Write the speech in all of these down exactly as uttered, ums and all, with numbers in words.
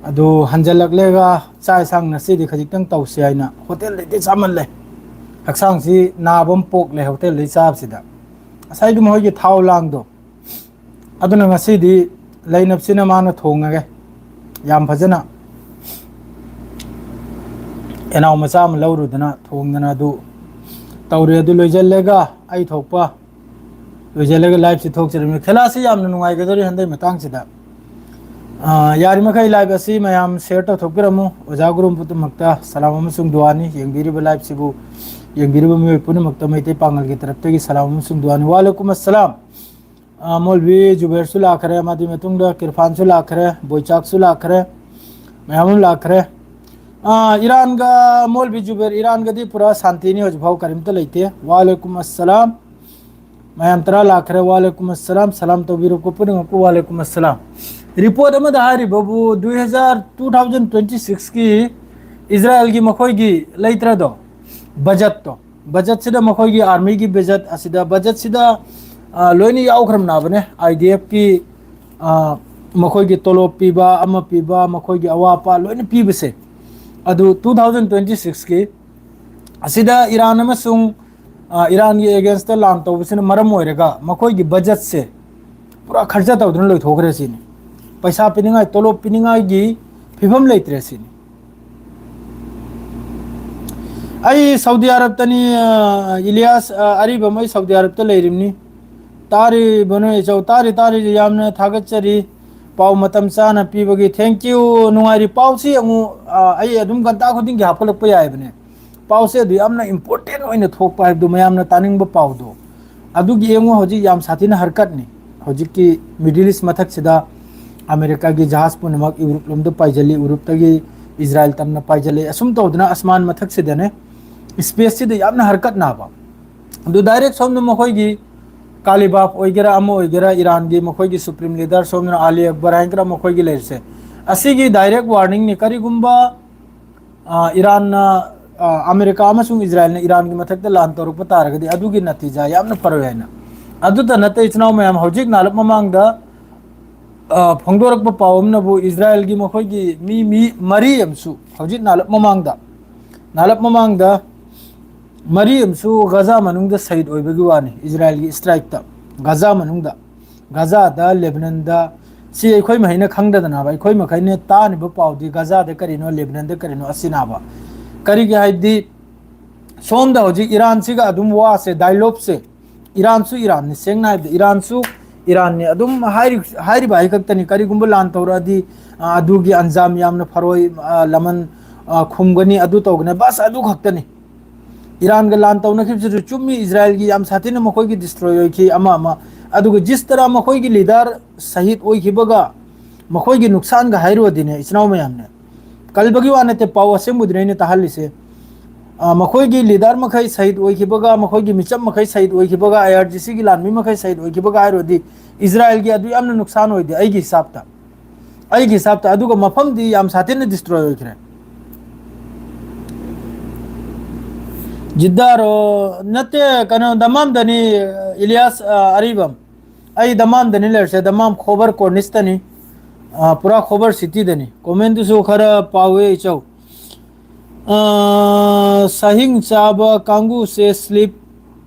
ꯑꯗꯨ ꯍꯟꯖꯜꯂꯛꯂꯦꯒ ꯆꯥꯛ ꯏꯟꯁꯥꯡ ꯉꯁꯤꯗꯤ ꯈꯖꯤꯛꯇꯪ ꯇꯧꯁꯤ ꯍꯥꯏꯅ ꯍꯣꯇꯦꯜꯗꯩꯗꯤ ꯆꯥꯃꯜꯂꯦ꯫ ꯍꯛꯆꯥꯡꯁꯤ ꯅꯥꯕ ꯑꯃ ꯄꯣꯛꯂꯦ ꯍꯣꯇꯦꯜꯗꯩ ꯆꯥꯕꯁꯤꯗ꯫ ꯉꯁꯥꯏꯒꯤ ꯃꯈꯣꯏꯒꯤ ꯊꯥꯎ ꯂꯥꯡꯗꯣ, ꯑꯗꯨꯅ ꯉꯁꯤꯗꯤ ꯂꯩꯅꯞꯁꯤꯅ ꯃꯥꯅ ꯊꯣꯡꯉꯒꯦ꯫ ꯌꯥꯝ ꯐꯖꯅ ꯌꯦꯅꯥꯎ ꯃꯆꯥ ꯑꯃ ꯂꯧꯔꯨꯗꯅ ꯊꯣꯡꯗꯅ ꯑꯗꯨ ꯇꯧꯔꯦ꯫ ꯑꯗꯨ ꯂꯣꯏꯁꯤꯜꯂꯒ ꯑꯩ ꯊꯣꯛꯄ ꯂꯣꯏꯁꯤꯜꯂꯒ live ꯁꯤ ꯊꯣꯛꯆꯔꯝꯃꯤ꯫ ꯈꯦꯂꯥꯁꯤ ꯌꯥꯝꯅ ꯅꯨꯡꯉꯥꯏꯒꯗꯧꯔꯤ ꯍꯟꯗꯛ ꯃꯇꯥꯡꯁꯤꯗ꯫ ꯑ, ꯌꯥꯔꯤꯃꯈꯩ live ꯑꯁꯤ ꯃꯌꯥꯝ share ꯇꯧꯊꯣꯛꯄꯤꯔꯝꯃꯨ꯫ ꯑꯣꯖꯥ ꯒꯨꯔꯨ ꯄꯨꯝꯅꯃꯛꯇ ꯁꯂꯥꯝ ꯑꯃꯁꯨꯡ ꯗꯨꯋꯥꯅꯤ꯫ ꯌꯦꯡꯕꯤꯔꯤꯕ live ꯁꯤꯕꯨ ꯌꯦꯡꯕꯤꯔꯤꯕ ꯃꯤꯑꯣꯏ ꯄꯨꯝꯅꯃꯛꯇ ꯃꯩꯇꯩ ꯄꯥꯉꯜꯒꯤ ꯇꯔꯞꯇꯒꯤ ꯁꯂꯥꯝ ꯑꯃꯁꯨꯡ ꯗꯨꯋꯥꯅꯤ꯫ ꯋꯥꯂꯦꯀꯨꯝ ꯑꯁꯂꯥꯝ꯫ ꯑ, ꯃꯣꯜꯕꯤ ꯖꯨꯕꯦꯔꯁꯨ ꯂꯥꯛꯈ꯭ꯔꯦ, ꯃꯗꯨꯒꯤ ꯃꯇꯨꯡꯗ ꯀꯤꯔꯐꯥꯟꯁꯨ ꯂꯥꯛꯈ꯭ꯔꯦ, ꯕꯣꯏꯆꯥꯛꯁꯨ ꯂꯥꯛꯈ꯭ꯔꯦ, ꯃꯌꯥꯝ ꯑꯃ ꯂꯥꯛꯈ꯭ꯔꯦ꯫ ꯑ, ꯏꯔꯥꯟꯒ, ꯃꯣꯜꯕꯤ ꯖꯨꯕꯦꯔ, ꯏꯔꯥꯟꯒꯗꯤ ꯄꯨꯔꯥ ꯁꯥꯟꯇꯤꯅꯤ, ꯍꯧꯖꯤꯛꯐꯥꯎ ꯀꯔꯤꯝꯇ ꯂꯩꯇꯦ꯫ ꯋꯥꯂꯦꯀꯨꯝ ꯑꯁꯂꯥꯝ꯫ ꯃꯌꯥꯝ ꯇꯔꯥ ꯂꯥꯛꯈ꯭ꯔꯦ, ꯋꯥꯂꯦꯀꯨꯝ ꯑꯁꯂꯥꯝ꯫ ꯁꯂꯥꯝ ꯇꯧꯕꯤꯔꯛꯄ ꯄꯨꯝꯅꯃꯛꯄꯨ ꯋꯥꯂꯦꯀꯨꯝ ꯑꯁꯂꯥꯝ꯫ Report ꯑꯃꯗ ꯍꯥꯏꯔꯤꯕꯕꯨ, ꯗꯨꯏ ꯍꯖꯥꯔ, two thousand twenty six ꯀꯤ ꯏꯖꯔꯥꯌꯦꯜꯒꯤ ꯃꯈꯣꯏꯒꯤ ꯂꯩꯇ꯭ꯔꯗꯣ, budget ꯇꯣ, budget ꯁꯤꯗ ꯃꯈꯣꯏꯒꯤ army ꯒꯤ budget ꯑꯁꯤꯗ, budget ꯁꯤꯗ, ꯑ, ꯂꯣꯏꯅ ꯌꯥꯎꯈ꯭ꯔꯕꯅꯕꯅꯦ꯫ IDF ꯀꯤ, ꯑ, ꯃꯈꯣꯏꯒꯤ ꯇꯣꯂꯣꯞ ꯄꯤꯕ, ꯑꯃ ꯄꯤꯕ, ꯃꯈꯣꯏꯒꯤ ꯑꯋꯥꯠ ꯑꯄꯥ ꯂꯣꯏꯅ ꯄꯤꯕꯁꯦ꯫ ꯑꯗꯨ two thousand twenty six ꯀꯤ ꯑꯁꯤꯗ ꯏꯔꯥꯟ ꯑꯃꯁꯨꯡ, ꯑ, ꯏꯔꯥꯟꯒꯤ against ꯇ ꯂꯥꯟ ꯇꯧꯕꯁꯤꯅ ꯃꯔꯝ ꯑꯣꯏꯔꯒ ꯃꯈꯣꯏꯒꯤ budget ꯁꯦ ꯄꯨꯔꯥ ꯈꯔꯆ ꯇꯧꯗꯨꯅ ꯂꯣꯏꯊꯣꯛꯈ꯭ꯔꯦ ꯁꯤꯅꯤ꯫ ꯄꯩꯁꯥ ꯄꯤꯅꯤꯡꯉꯥꯏ, ꯇꯣꯂꯣꯞ ꯄꯤꯅꯤꯡꯉꯥꯏꯒꯤ ꯐꯤꯕꯝ ꯂꯩꯇ꯭ꯔꯦ ꯁꯤꯅꯤ꯫ ꯑꯩ ꯁꯥꯎꯗꯤ ꯑꯔꯕꯇꯅꯤ, ꯑ, ꯏꯂꯤꯌꯥꯁ, ꯑ, ꯑꯔꯤꯕꯝ, ꯑꯩ ꯁꯥꯎꯗꯤ ꯑꯔꯕꯇ ꯂꯩꯔꯤꯕꯅꯤ꯫ ꯇꯥꯔꯤꯕ ꯅꯣꯏ ꯏꯆꯧ, ꯇꯥꯔꯤ, ꯇꯥꯔꯤ, ꯌꯥꯝꯅ ꯊꯥꯒꯠꯆꯔꯤ꯫ ꯄꯥꯎ ꯃꯇꯝ ꯆꯥꯅ ꯄꯤꯕꯒꯤ꯫ Thank you꯫ ꯅꯨꯡꯉꯥꯏꯔꯤ꯫ ꯄꯥꯎꯁꯤ ꯑꯃꯨꯛ, ꯑ, ꯑꯩ ꯑꯗꯨꯝ ꯘꯟꯇꯥ ꯈꯨꯗꯤꯡꯒꯤ ꯍꯥꯞꯀꯠꯂꯛꯄ ꯌꯥꯏꯕꯅꯦ꯫ ꯄꯥꯎꯁꯦ ꯑꯗꯨ ꯌꯥꯝꯅ important ꯑꯣꯏꯅ ꯊꯣꯛꯄ ꯍꯥꯏꯕꯗꯨ, ꯃꯌꯥꯝꯅ ꯇꯥꯅꯤꯡꯕ ꯄꯥꯎꯗꯣ꯫ ꯑꯗꯨꯒꯤ ꯌꯦꯡꯉꯨ, ꯍꯧꯖꯤꯛ ꯌꯥꯝ ꯁꯥꯊꯤꯅ ꯍꯔꯀꯠꯅꯤ꯫ ꯍꯧꯖꯤꯛꯀꯤ Middle East ꯃꯊꯛꯁꯤꯗ ꯑꯃꯦꯔꯤꯀꯥꯒꯤ ꯖꯍꯥꯖ ꯄꯨꯝꯅꯃꯛ ꯌꯨꯔꯨꯞ ꯂꯣꯝꯗ ꯄꯥꯏꯖꯜꯂꯤ, ꯌꯨꯔꯨꯞꯇꯒꯤ ꯏꯖꯔꯥꯌꯦꯜ ꯇꯝꯅ ꯄꯥꯏꯖꯜꯂꯤ꯫ ꯑꯁꯨꯝ ꯇꯧꯗꯅ ꯑꯁꯃꯥꯟ ꯃꯊꯛꯁꯤꯗꯅꯦ, space ꯁꯤꯗ ꯌꯥꯝꯅ ꯍꯔꯀꯠꯅꯕ꯫ ꯑꯗꯨ direct ꯁꯣꯝꯗ ꯃꯈꯣꯏꯒꯤ ꯀꯥꯂꯤꯕꯥꯐ ꯑꯣꯏꯒꯦꯔꯥ, ꯑꯃ ꯑꯣꯏꯒꯦꯔꯥ, ꯏꯔꯥꯟꯒꯤ ꯃꯈꯣꯏꯒꯤ supreme leader ꯁꯣꯝꯗꯅ ꯑꯂꯤ ꯑꯛꯕꯔ ꯍꯥꯏꯒꯦꯔꯥ, ꯃꯈꯣꯏꯒꯤ ꯂꯩꯔꯤꯁꯦ, ꯑꯁꯤꯒꯤ direct warning ꯅꯤ꯫ ꯀꯔꯤꯒꯨꯝꯕ, ꯑ, ꯏꯔꯥꯟꯅ, ꯑ, ꯑꯃꯦꯔꯤꯀꯥ ꯑꯃꯁꯨꯡ ꯏꯖꯔꯥꯌꯦꯜꯅ ꯏꯔꯥꯟꯒꯤ ꯃꯊꯛꯇ ꯂꯥꯟ ꯇꯧꯔꯛꯄ ꯇꯥꯔꯒꯗꯤ ꯑꯗꯨꯒꯤ ꯅꯇꯤꯖꯥ ꯌꯥꯝꯅ ꯐꯔꯣꯏ ꯍꯥꯏꯅ꯫ ꯑꯗꯨꯇ ꯅꯠꯇꯦ, ꯏꯆꯤꯟ ꯏꯅꯥꯎ ꯃꯌꯥꯝ, ꯍꯧꯖꯤꯛ ꯅꯥꯔꯞ ꯃꯃꯥꯡꯗ ꯑ, ꯐꯣꯡꯗꯣꯔꯛꯄ ꯄꯥꯎ ꯑꯃꯅꯕꯨ ꯏꯖꯔꯥꯌꯦꯜꯒꯤ ꯃꯈꯣꯏꯒꯤ ꯃꯤ, ꯃꯤ ꯃꯔꯤ ꯑꯃꯁꯨ ꯍꯧꯖꯤꯛ ꯅꯥꯂꯞ ꯃꯃꯥꯡꯗ, ꯅꯥꯂꯞ ꯃꯃꯥꯡꯗ ꯃꯔꯤ ꯑꯃꯁꯨ ꯒꯖꯥ ꯃꯅꯨꯡꯗ ꯁꯍꯤꯗ ꯑꯣꯏꯕꯒꯤ ꯋꯥꯅꯤ, ꯏꯖꯔꯥꯌꯦꯜꯒꯤ strike ꯇ, ꯒꯖꯥ ꯃꯅꯨꯡꯗ, ꯒꯖꯥꯗ, ꯂꯦꯕꯅꯟꯗ, ꯁꯤ ꯑꯩꯈꯣꯏ ꯃꯈꯩꯅ ꯈꯪꯗꯗꯅꯕ, ꯑꯩꯈꯣꯏ ꯃꯈꯩꯅ ꯇꯥꯔꯤꯕ ꯄꯥꯎꯗꯤ ꯒꯖꯥꯗ ꯀꯔꯤꯅꯣ, ꯂꯦꯕꯅꯟꯗ ꯀꯔꯤꯅꯣ, ꯑꯁꯤꯅꯕ꯫ ꯀꯔꯤꯒꯤ ꯍꯥꯏꯕꯗꯤ, ꯁꯣꯝꯗ ꯍꯧꯖꯤꯛ ꯏꯔꯥꯟꯁꯤꯒ ꯑꯗꯨꯝ ꯋꯥꯁꯦ, dialogue ꯁꯦ, ꯏꯔꯥꯟꯁꯨ ꯏꯔꯥꯟꯅꯤ, ꯁꯦꯡꯅ ꯍꯥꯏꯕꯗ ꯏꯔꯥꯟꯁꯨ ꯏꯔꯥꯟꯅꯤ꯫ ꯑꯗꯨꯝ ꯍꯥꯏꯔꯤ-, ꯍꯥꯏꯔꯤꯕ ꯍꯥꯏ ꯈꯛꯇꯅꯤ꯫ ꯀꯔꯤꯒꯨꯝꯕ ꯂꯥꯟ ꯇꯧꯔꯛꯑꯗꯤ, ꯑ, ꯑꯗꯨꯒꯤ ꯑꯟꯖꯥꯝ ꯌꯥꯝꯅ ꯐꯔꯣꯏ, ꯑ, ꯂꯃꯟ, ꯑ, ꯈꯨꯝꯒꯅꯤ, ꯑꯗꯨ ꯇꯧꯒꯅꯤ, ꯕꯁ, ꯑꯗꯨ ꯈꯛꯇꯅꯤ꯫ ꯏꯔꯥꯟꯒ ꯂꯥꯟ ꯇꯧꯅꯈꯤꯕꯁꯤꯁꯨ ꯆꯨꯝꯃꯤ, ꯏꯖꯔꯥꯌꯦꯜꯒꯤ ꯌꯥꯝ ꯁꯥꯊꯤꯅ ꯃꯈꯣꯏꯒꯤ destroy ꯑꯣꯏꯈꯤ, ꯑꯃ ꯑꯃ꯫ ꯑꯗꯨꯒ ꯖꯤꯁ ꯇꯔꯥ ꯃꯈꯣꯏꯒꯤ leader ꯁꯍꯤꯗ ꯑꯣꯏꯈꯤꯕꯒ ꯃꯈꯣꯏꯒꯤ ꯅꯨꯡꯁꯥꯟꯒ ꯍꯥꯏꯔꯨꯔꯗꯤꯅꯦ, ꯏꯆꯤꯟ ꯏꯅꯥꯎ ꯃꯌꯥꯝꯅꯦ, ꯀꯜꯕꯒꯤ ꯋꯥ ꯅꯠꯇꯦ, ꯄꯥꯎ ꯑꯁꯦꯡꯕꯗꯨꯅꯦ ꯑꯩꯅ ꯇꯥꯍꯜꯂꯤꯁꯦ꯫ ꯑ, ꯃꯈꯣꯏꯒꯤ leader ꯃꯈꯩ ꯁꯍꯤꯗ ꯑꯣꯏꯈꯤꯕꯒ, ꯃꯈꯣꯏꯒꯤ ꯃꯤꯆꯝ ꯃꯈꯩ ꯁꯍꯤꯗ ꯑꯣꯏꯈꯤꯕꯒ, ꯑꯥꯏ ꯑꯥꯔ ꯖꯤ ꯁꯤꯒꯤ ꯂꯥꯟꯃꯤ ꯃꯈꯩ ꯁꯍꯤꯗ ꯑꯣꯏꯈꯤꯕꯒ ꯍꯥꯏꯔꯨꯔꯗꯤ, ꯏꯖꯔꯥꯌꯦꯜꯒꯤ ꯑꯗꯨ ꯌꯥꯝꯅ ꯅꯨꯡꯁꯥꯟ ꯑꯣꯏꯗꯦ ꯑꯩꯒꯤ ꯍꯤꯁꯥꯞꯇ꯫ ꯑꯩꯒꯤ ꯍꯤꯁꯥꯞꯇ꯫ ꯑꯗꯨꯒ ꯃꯐꯝꯗꯤ ꯌꯥꯝ ꯁꯥꯊꯤꯅ destroy ꯑꯣꯏꯈ꯭ꯔꯦ꯫ ꯖꯤꯗꯥꯔꯣ? ꯅꯠꯇꯦ, ꯀꯩꯅꯣ, ꯗꯃꯥꯝꯗꯅꯤ, ꯏꯂꯤꯌꯥꯁ, ꯑ, ꯑꯔꯤꯕꯝ꯫ ꯑꯩ ꯗꯃꯥꯝꯗꯅꯤ ꯂꯩꯔꯤꯁꯦ, ꯗꯃꯥꯝ ꯈꯣꯕꯔ ꯀꯣꯔꯅꯤꯁꯇꯅꯤ꯫ ꯑ, ꯄꯨꯔꯥ ꯈꯣꯕꯔ ꯁꯤꯇꯤꯗꯅꯤ꯫ Comment ꯇꯨꯁꯨ ꯈꯔ ꯄꯥꯎꯋꯦ, ꯏꯆꯧ꯫ ꯑ, ꯁꯍꯤꯡ ꯆꯥꯕ ꯀꯥꯡꯕꯨꯁꯦ sleep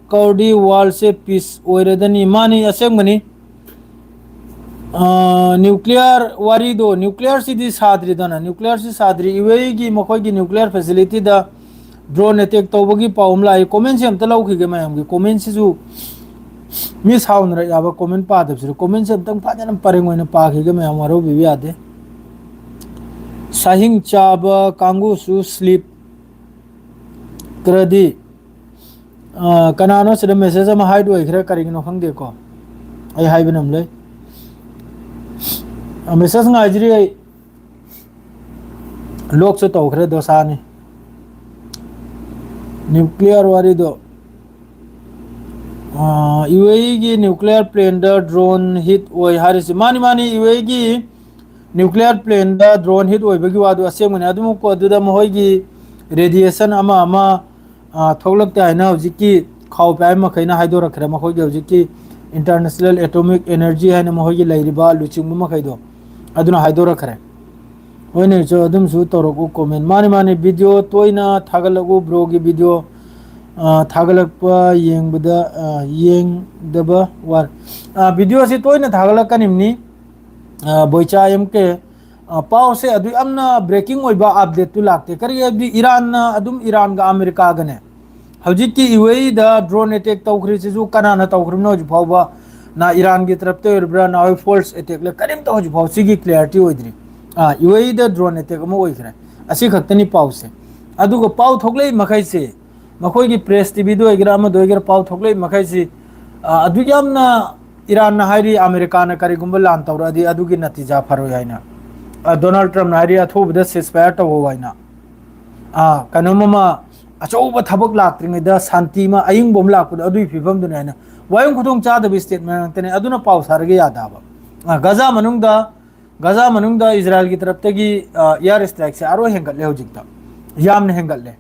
ꯀꯧꯔꯗꯤ world ꯁꯦ peace ꯑꯣꯏꯔꯗꯅꯤ꯫ ꯃꯥꯅꯤ, ꯑꯁꯦꯡꯕꯅꯤ꯫ ꯑ, nuclear ꯋꯥꯔꯤꯗꯣ, nuclear ꯁꯤꯗꯤ ꯁꯥꯗ꯭ꯔꯤꯗꯅ, nuclear ꯁꯤ ꯁꯥꯗ꯭ꯔꯤ꯫ ꯌꯨ ꯑꯦ ꯏ ꯒꯤ ꯃꯈꯣꯏꯒꯤ nuclear facility ꯗ drone attack ꯇꯧꯕꯒꯤ ꯄꯥꯎ ꯑꯃ ꯂꯥꯛꯏ꯫ Comment ꯁꯦ ꯑꯝꯇ ꯂꯧꯈꯤꯒꯦ ꯃꯌꯥꯝꯒꯤ꯫ Comment ꯁꯤꯁꯨ ꯃꯤ ꯁꯥꯎꯅꯔꯛ ꯌꯥꯕ comment ꯄꯥꯗꯕꯁꯤꯗ꯫ Comment ꯁꯦ ꯑꯝꯇꯪ ꯐꯖꯅ ꯄꯔꯦꯡ ꯑꯣꯏꯅ ꯄꯥꯈꯤꯒꯦ ꯃꯌꯥꯝ, ꯋꯥꯔꯧꯕꯤꯕ ꯌꯥꯗꯦ꯫ ꯁꯍꯤꯡ ꯆꯥꯕ ꯀꯥꯡꯕꯨꯁꯨ sleep ꯈꯔꯗꯤ, ꯑ, ꯀꯅꯥꯅꯣ ꯁꯤꯗ message ꯑꯃ hide ꯑꯣꯏꯈ꯭ꯔꯦ, ꯀꯔꯤꯒꯤꯅꯣ ꯈꯪꯗꯦꯀꯣ꯫ ꯑꯩ ꯍꯥꯏꯕ ꯅꯝꯂꯣꯏ꯫ ꯑ, message ꯉꯥꯏꯖꯔꯤ ꯑꯩ꯫ Lock ꯁꯨ ꯇꯧꯈ꯭ꯔꯦ, ꯗꯣꯁꯥꯅꯤ꯫ Nuclear ꯋꯥꯔꯤꯗꯣ, ꯑ, ꯌꯨ ꯑꯦ ꯏ ꯒꯤ nuclear plant ꯗ drone hit ꯑꯣꯏ ꯍꯥꯏꯔꯤꯁꯤ꯫ ꯃꯥꯅꯤ, ꯃꯥꯅꯤ, ꯌꯨ ꯑꯦ ꯏ ꯒꯤ nuclear plant ꯗ drone hit ꯑꯣꯏꯕꯒꯤ ꯋꯥꯗꯨ ꯑꯁꯦꯡꯕꯅꯤ꯫ ꯑꯗꯨꯃꯛꯄꯨ ꯑꯗꯨꯗ ꯃꯈꯣꯏꯒꯤ radiation ꯑꯃ ꯑꯃ, ꯑ, ꯊꯣꯛꯂꯛꯇꯦ ꯍꯥꯏꯅ ꯍꯧꯖꯤꯛꯀꯤ ꯈꯥꯎ ꯄꯥꯏꯕ ꯃꯈꯩꯅ ꯍꯥꯏꯗꯣꯔꯛꯈ꯭ꯔꯦ꯫ ꯃꯈꯣꯏꯒꯤ ꯍꯧꯖꯤꯛꯀꯤ International Atomic Energy ꯍꯥꯏꯅ ꯃꯈꯣꯏꯒꯤ ꯂꯩꯔꯤꯕ ꯂꯨꯆꯤꯡꯕ ꯃꯈꯩꯗꯣ ꯑꯗꯨꯅ ꯍꯥꯏꯗꯣꯔꯛꯈ꯭ꯔꯦ꯫ ꯍꯣꯏꯅꯦ, ꯆꯣ, ꯑꯗꯨꯝꯁꯨ ꯇꯧꯔꯛꯎ comment꯫ ꯃꯥꯅꯤ, ꯃꯥꯅꯤ, video ꯇꯣꯏꯅ ꯊꯥꯒꯠꯂꯛꯎ, broꯒꯤ video, ꯑ, ꯊꯥꯒꯠꯂꯛꯄ ꯌꯦꯡꯕꯗ, ꯑ, ꯌꯦꯡꯗꯕ ꯋꯥꯔꯦ꯫ ꯑ, videoꯁꯤ ꯇꯣꯏꯅ ꯊꯥꯒꯠꯂꯛꯀꯅꯤꯕꯅꯤ, ꯑ, ꯕꯣꯏꯆꯥ M K꯫ ꯑ, ꯄꯥꯎꯁꯦ ꯑꯗꯨ ꯌꯥꯝꯅ breaking ꯑꯣꯏꯕ updateꯇꯨ ꯂꯥꯛꯇꯦ꯫ ꯀꯔꯤ ꯍꯥꯏꯕꯗꯤ ꯏꯔꯥꯟꯅ ꯑꯗꯨꯝ, ꯏꯔꯥꯟꯒ ꯑꯃꯦꯔꯤꯀꯥꯒꯅꯦ ꯍꯧꯖꯤꯛꯀꯤ UAEꯗ drone attack ꯇꯧꯈ꯭ꯔꯤꯁꯤꯁꯨ ꯀꯅꯥꯅ ꯇꯧꯈ꯭ꯔꯤꯕꯅꯣ ꯍꯧꯖꯤꯛ ꯐꯥꯎꯕ? ꯅ ꯏꯔꯥꯟꯒꯤ ꯇꯔꯞꯇ ꯑꯣꯏꯔꯤꯕ꯭ꯔꯥ, ꯅ ꯍꯣꯏ false attackꯂ, ꯀꯔꯤꯝꯇ ꯍꯧꯖꯤꯛ ꯐꯥꯎ ꯁꯤꯒꯤ clarity ꯑꯣꯏꯗ꯭ꯔꯤ꯫ ꯑꯥ, UAEꯗ drone attack ꯑꯃ ꯑꯣꯏꯈ꯭ꯔꯦ꯫ ꯑꯁꯤ ꯈꯛꯇꯅꯤ ꯄꯥꯎꯁꯦ꯫ ꯑꯗꯨꯒ ꯄꯥꯎ ꯊꯣꯛꯂꯛꯏ ꯃꯈꯩꯁꯦ, ꯃꯈꯣꯏꯒꯤ press TVꯗ ꯑꯣꯏꯒꯦꯔꯥ, ꯑꯃꯗ ꯑꯣꯏꯒꯦꯔꯥ, ꯄꯥꯎ ꯊꯣꯛꯂꯛꯏ ꯃꯈꯩꯁꯤ, ꯑꯥ, ꯑꯗꯨꯛ ꯌꯥꯝꯅ ꯏꯔꯥꯟꯅ ꯍꯥꯏꯔꯤ, ꯑꯃꯦꯔꯤꯀꯥꯅ ꯀꯔꯤꯒꯨꯝꯕ ꯂꯥꯟ ꯇꯧꯔꯛꯑꯗꯤ ꯑꯗꯨꯒꯤ ꯅꯇꯤꯖꯥ ꯐꯔꯣꯏ ꯍꯥꯏꯅ꯫ ꯑꯥ, ꯗꯣꯅꯥꯜꯗ ꯇ꯭ꯔꯝꯞꯅ ꯍꯥꯏꯔꯤ, "ꯑꯊꯨꯕꯗ ceasefire ꯇꯧꯋꯣ" ꯍꯥꯏꯅ꯫ ꯑꯥ, ꯀꯩꯅꯣꯝ ꯑꯃ, ꯑꯆꯧꯕ ꯊꯕꯛ ꯂꯥꯛꯇ꯭ꯔꯤꯉꯩꯗ ꯁꯥꯟꯇꯤ ꯑꯃ, ꯑꯌꯤꯡꯕ ꯑꯃ ꯂꯥꯛꯄꯗꯣ, ꯑꯗꯨꯒꯤ ꯐꯤꯕꯝꯗꯨꯅꯦ ꯍꯥꯏꯅ꯫ ꯋꯥꯌꯣꯡ ꯈꯨꯗꯣꯡ ꯆꯥꯗꯕ statement ꯉꯥꯛꯇꯅꯦ꯫ ꯑꯗꯨꯅ ꯄꯥꯎ ꯁꯥꯔꯒ ꯌꯥꯗꯕ꯫ ꯑꯥ, ꯒꯖꯥ ꯃꯅꯨꯡꯗ, ꯒꯖꯥ ꯃꯅꯨꯡꯗ ꯏꯖꯔꯥꯏꯜꯒꯤ ꯇꯔꯞꯇꯒꯤ, ꯑꯥ, air strikeꯁꯦ ꯑꯔꯣꯏ ꯍꯦꯟꯒꯠꯂꯦ ꯍꯧꯖꯤꯛꯇ꯫ ꯌꯥꯝꯅ ꯍꯦꯟꯒꯠꯂꯦ꯫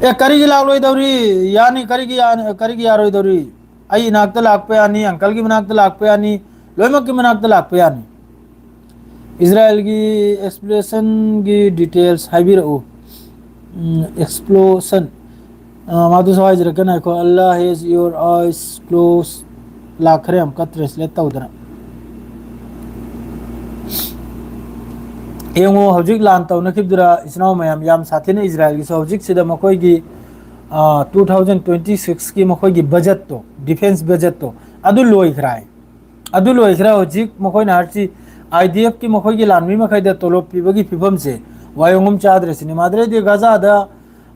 ꯑꯦ, ꯀꯔꯤꯒꯤ ꯂꯥꯛꯂꯣꯏꯗꯧꯔꯤ? ꯌꯥꯅꯤ, ꯀꯔꯤꯒꯤ ꯌꯥꯅꯤ, ꯀꯔꯤꯒꯤ ꯌꯥꯔꯣꯏꯗꯧꯔꯤ? ꯑꯩ ꯏꯅꯥꯛꯇ ꯂꯥꯛꯄ ꯌꯥꯅꯤ, uncleꯒꯤ ꯃꯅꯥꯛꯇ ꯂꯥꯛꯄ ꯌꯥꯅꯤ, ꯂꯣꯏꯅꯃꯛꯀꯤ ꯃꯅꯥꯛꯇ ꯂꯥꯛꯄ ꯌꯥꯅꯤ꯫ ꯏꯖꯔꯥꯏꯜꯒꯤ explosionꯒꯤ details ꯍꯥꯏꯕꯤꯔꯛꯎ꯫ ꯎꯝ, explosion꯫ ꯑ, ꯃꯥꯗꯨꯁꯨ ꯍꯥꯏꯖꯔꯛꯀꯦ, ꯉꯥꯏꯈꯣ꯫ "Allah has your eyes closed" ꯂꯥꯛꯈ꯭ꯔꯦ ꯑꯃꯨꯛꯀ translate ꯇꯧꯗꯅ꯫ ꯌꯦꯡꯉꯣ, ꯍꯧꯖꯤꯛ ꯂꯥꯟ ꯇꯧꯅꯈꯤꯕꯗꯨꯗ, ꯏꯆꯤꯟ ꯏꯅꯥꯎ ꯃꯌꯥꯝ, ꯌꯥꯝ ꯁꯥꯊꯤꯅ ꯏꯖꯔꯥꯏꯜꯒꯤꯁꯨ ꯍꯧꯖꯤꯛꯁꯤꯗ ꯃꯈꯣꯏꯒꯤ, ꯑ, two thousand twenty sixꯀꯤ ꯃꯈꯣꯏꯒꯤ budgetꯇꯣ, defence budgetꯇꯣ, ꯑꯗꯨ ꯂꯣꯏꯈ꯭ꯔꯦ ꯍꯥꯏ꯫ ꯑꯗꯨ ꯂꯣꯏꯈ꯭ꯔꯦ꯫ ꯍꯧꯖꯤꯛ ꯃꯈꯣꯏꯅ ꯍꯥꯏꯔꯤꯁꯤ, IDFꯀꯤ ꯃꯈꯣꯏꯒꯤ ꯂꯥꯟꯃꯤ ꯃꯈꯩꯗ ꯇꯣꯂꯣꯞ ꯄꯤꯕꯒꯤ ꯐꯤꯕꯝꯁꯦ ꯋꯥꯌꯣꯡ ꯑꯃ ꯆꯥꯗ꯭ꯔꯦ ꯁꯤꯅꯤ꯫ ꯃꯥꯗ꯭ꯔꯦꯗꯤ ꯒꯖꯥꯗ,